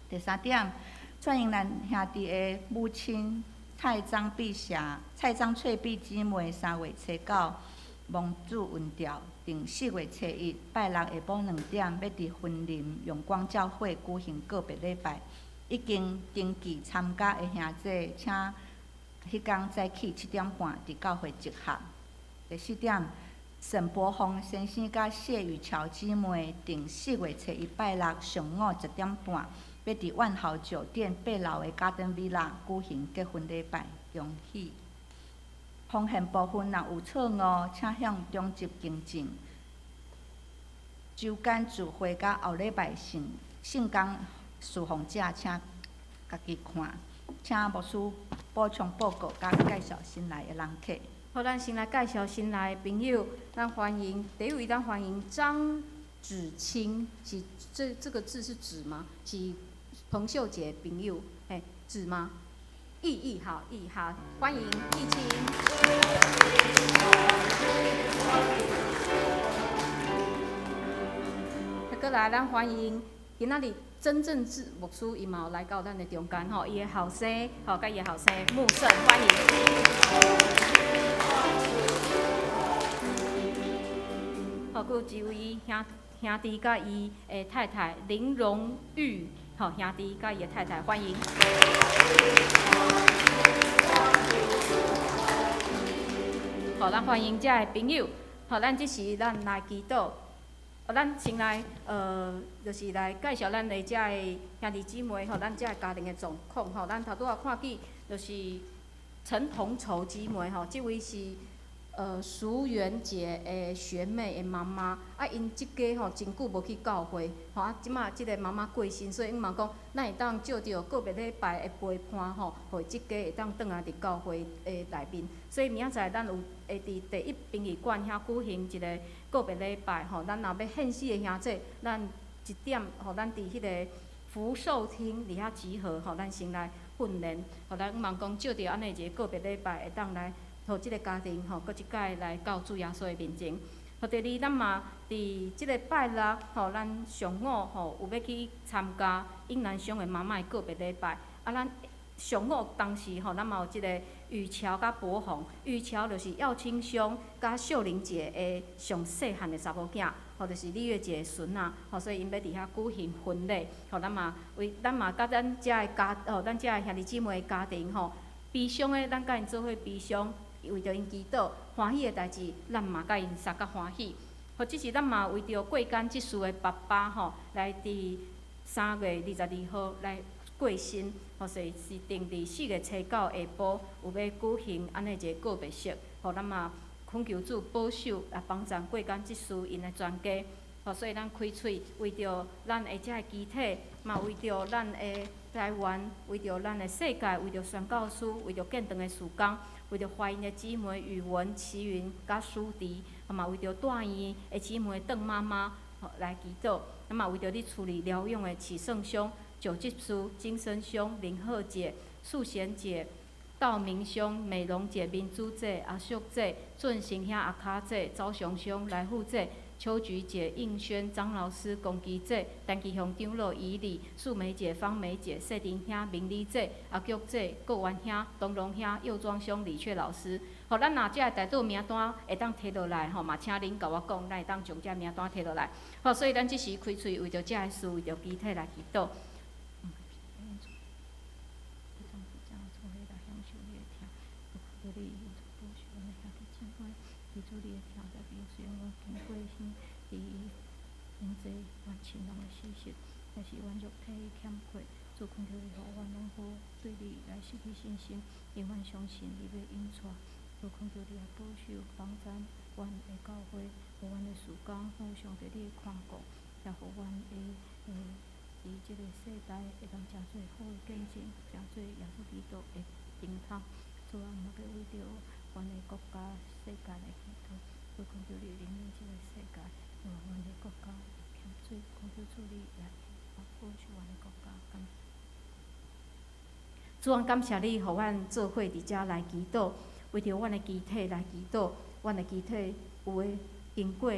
第三點，蔡英蘭兄弟的母親蔡張碧霞、蔡張翠碧姊妹3月初9蒙主恩召，定4月初1拜六下晡2點，欲佇雲林永光教會舉行告別禮拜。已經登記參加的兄弟，請彼工早起7點半佇教會集合。第四點，沈伯宏先生佮謝雨橋姊妹定4月初1拜六上午10點半，欲佇萬豪酒店8樓的 Garden Villa 舉行結婚禮拜，恭喜！奉獻部分若有錯誤，請向長執更正。週間聚會佮後禮拜聖聖工侍奉者，請家己看。請牧師補充報告佮介紹新來的人客。好，咱先來介紹新來的朋友。咱歡迎第一位，咱歡迎張芷清，是這個字是芷嗎？是彭秀杰朋友，嘿，芷嗎？意義好，意好，歡迎義清。閣來，咱歡迎今仔日曾正志牧師，伊嘛有來到咱的中間吼，伊的後生吼，佮伊的後生穆勝，歡迎。好，閣有一位兄弟佮伊的太太林榮玉，吼，兄弟佮伊的太太，歡迎。好，咱歡迎遮的朋友。好，咱這時咱來祈禱。咱先來，就是來介紹咱的遮的兄弟姊妹，吼，咱遮的家庭的狀況，吼，咱頭拄仔看見就是陳同籌姊妹，吼，這位是淑媛姐的學妹的媽媽，啊，𪜶這家吼真久無去教會，吼，啊，這馬這個媽媽過身，所以𪜶嘛講，咱會當藉著告別禮拜的陪伴，吼，予這家會當轉來佇教會的內面。所以明仔載咱有會佇第一殯儀館遐舉行一個告別禮拜，吼，咱若欲獻詩的兄弟，咱1點，吼，咱佇彼個福壽廳佇遐集合，吼，咱先來訓練，予咱望講藉著按呢一個告別禮拜，會當來。予這個家庭吼，閣一擺來到主耶穌的面前。予第二，咱嘛佇這個拜六吼，咱上午吼有欲去參加英蘭兄的媽媽的告別禮拜。啊，咱上午當時吼，咱嘛有這個雨橋佮柏宏，雨橋就是耀清兄佮秀玲姐的上細漢的查某囝，吼，就是李月姐的孫仔，吼，所以𪜶欲佇遐舉行婚禮。吼，咱嘛為咱嘛佮咱遮的家，吼，咱遮的兄弟姊妹的家庭吼，悲傷的咱佮𪜶做伙悲傷。為著𪜶祈禱，歡喜的代誌，咱嘛佮𪜶相佮歡喜。予這是咱嘛為著過間執事的爸爸吼，來佇3月22號來過身，予所以是定佇4月初9下晡有欲舉行按呢一個告別式。予咱嘛懇求主保守啊，幫贊過間執事𪜶的全家。予所以咱開喙為著咱的遮个肢體，嘛為著咱的台灣，為著咱的世界，為著宣教師，為著建堂的事工。為著懷孕的姊妹宇文、齊雲佮舒迪，嘛為著住院的姊妹鄧媽媽來祈禱，啊嘛為著佇厝裡療養的啟勝兄、九執事、金生兄、林鶴姐、素賢姐、道明兄、美容姐、民主姐、阿秀姐、俊成兄、阿卡姐、昭雄兄、來富姐、秋菊姐、應軒、張老師、龚基姐、陳其雄長老、以禮、素梅姐、芳梅姐、謝林兄、明麗姐、阿菊姐、郭元兄、東龍兄、右莊兄、李雀老師。予咱若遮的代禱名單會當提落來吼，嘛請恁共我講，咱會當將這名單提落來。好，所以咱這時開喙為著遮的事，為著肢體來祈禱。主懇求你，予阮攏好對你來失去信心，永遠相信你欲引帶，主懇求你來保守幫贊阮的教會，予阮的事工攏有上帝你的看顧，也予阮會佇這個世代會當成做好的見證，成做耶穌基督的燈塔。主啊，嘛欲為著阮的國家、世界來祈禱，主懇求你憐憫這個世界，予阮的國家欠水，懇求主你來保守阮的國家。主啊，感謝你，予阮做伙佇遮來祈禱，為著阮的肢體來祈禱。阮的肢體有的經過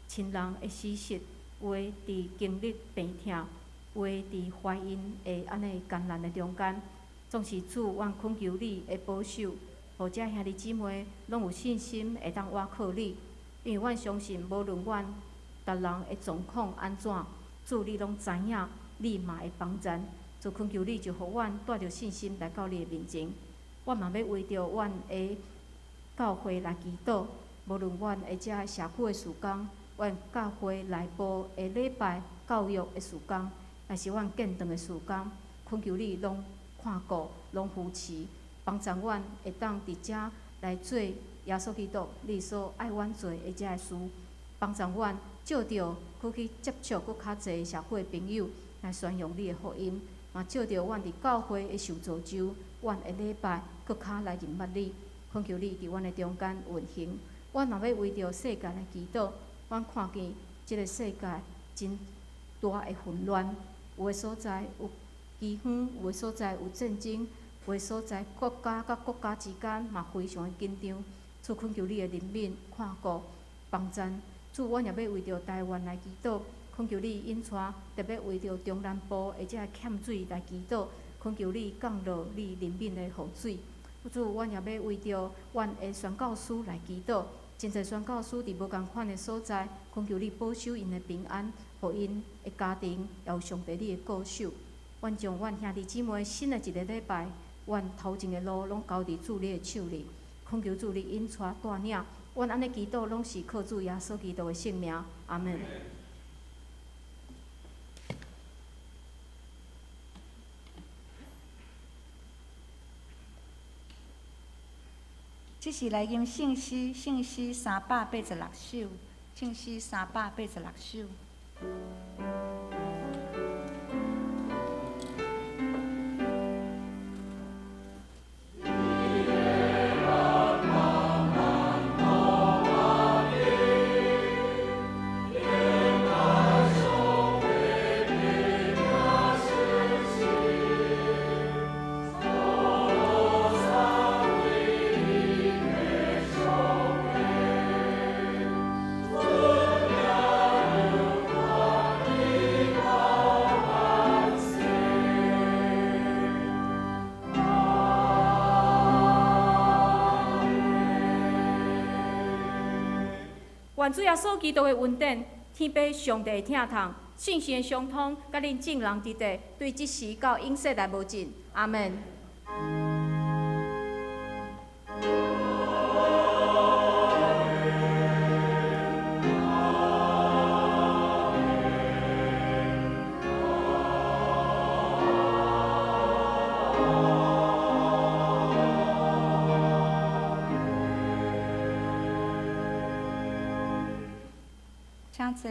親人的死失，有的佇經歷病痛，有的佇懷孕的按呢艱難的中間，總是主，阮懇求你的保守，予遮兄弟姊妹攏有信心會當倚靠你，因為阮相信，無論阮逐人的狀況按怎，主你攏知影，你嘛會幫贊。就懇求你，就予阮帶著信心來到你的面前。阮嘛欲為著阮的教會來祈禱，無論阮的遮社區的事工，阮教會內部的禮拜教育的事工，抑是阮建堂的事工，懇求你攏看顧，攏扶持，幫助阮會當佇遮來做耶穌基督你所愛阮做的遮个事，幫助阮藉著閣去接觸閣較濟社區的朋友來宣揚你的福音。嘛，藉著阮佇教會的受造就，阮的禮拜閣較來認捌你，懇求你佇阮的中間運行。阮嘛欲為著世界來祈禱，阮看見這个世界真大的混亂，有的所在有饑荒，有的所在有戰爭，有的所在國家佮國家之間嘛非常的緊張。主懇求你的憐憫、看顧、幫贊。主，阮也欲為著台灣來祈禱。懇求你引帶，特別為著中南部的這个欠水來祈禱，懇求你降落你憐憫的雨水。主，阮也欲為著阮的宣教師來祈禱，真濟宣教師佇無仝款的所在，懇求你保守𪜶的平安，予𪜶的家庭也有上帝你的顧守。阮將阮兄弟姊妹新的一个禮拜，阮頭前的路攏交佇主你的手裡，懇求主你引帶帶領。阮按呢祈禱，攏是靠主耶穌基督的聖名。阿門。這是來吟聖詩，聖詩386首，聖詩386首。願主耶穌基督的恩典，天父上帝的疼痛，聖神的相通，佮恁眾人佇佇，對這時到永世來無盡。阿門。請坐。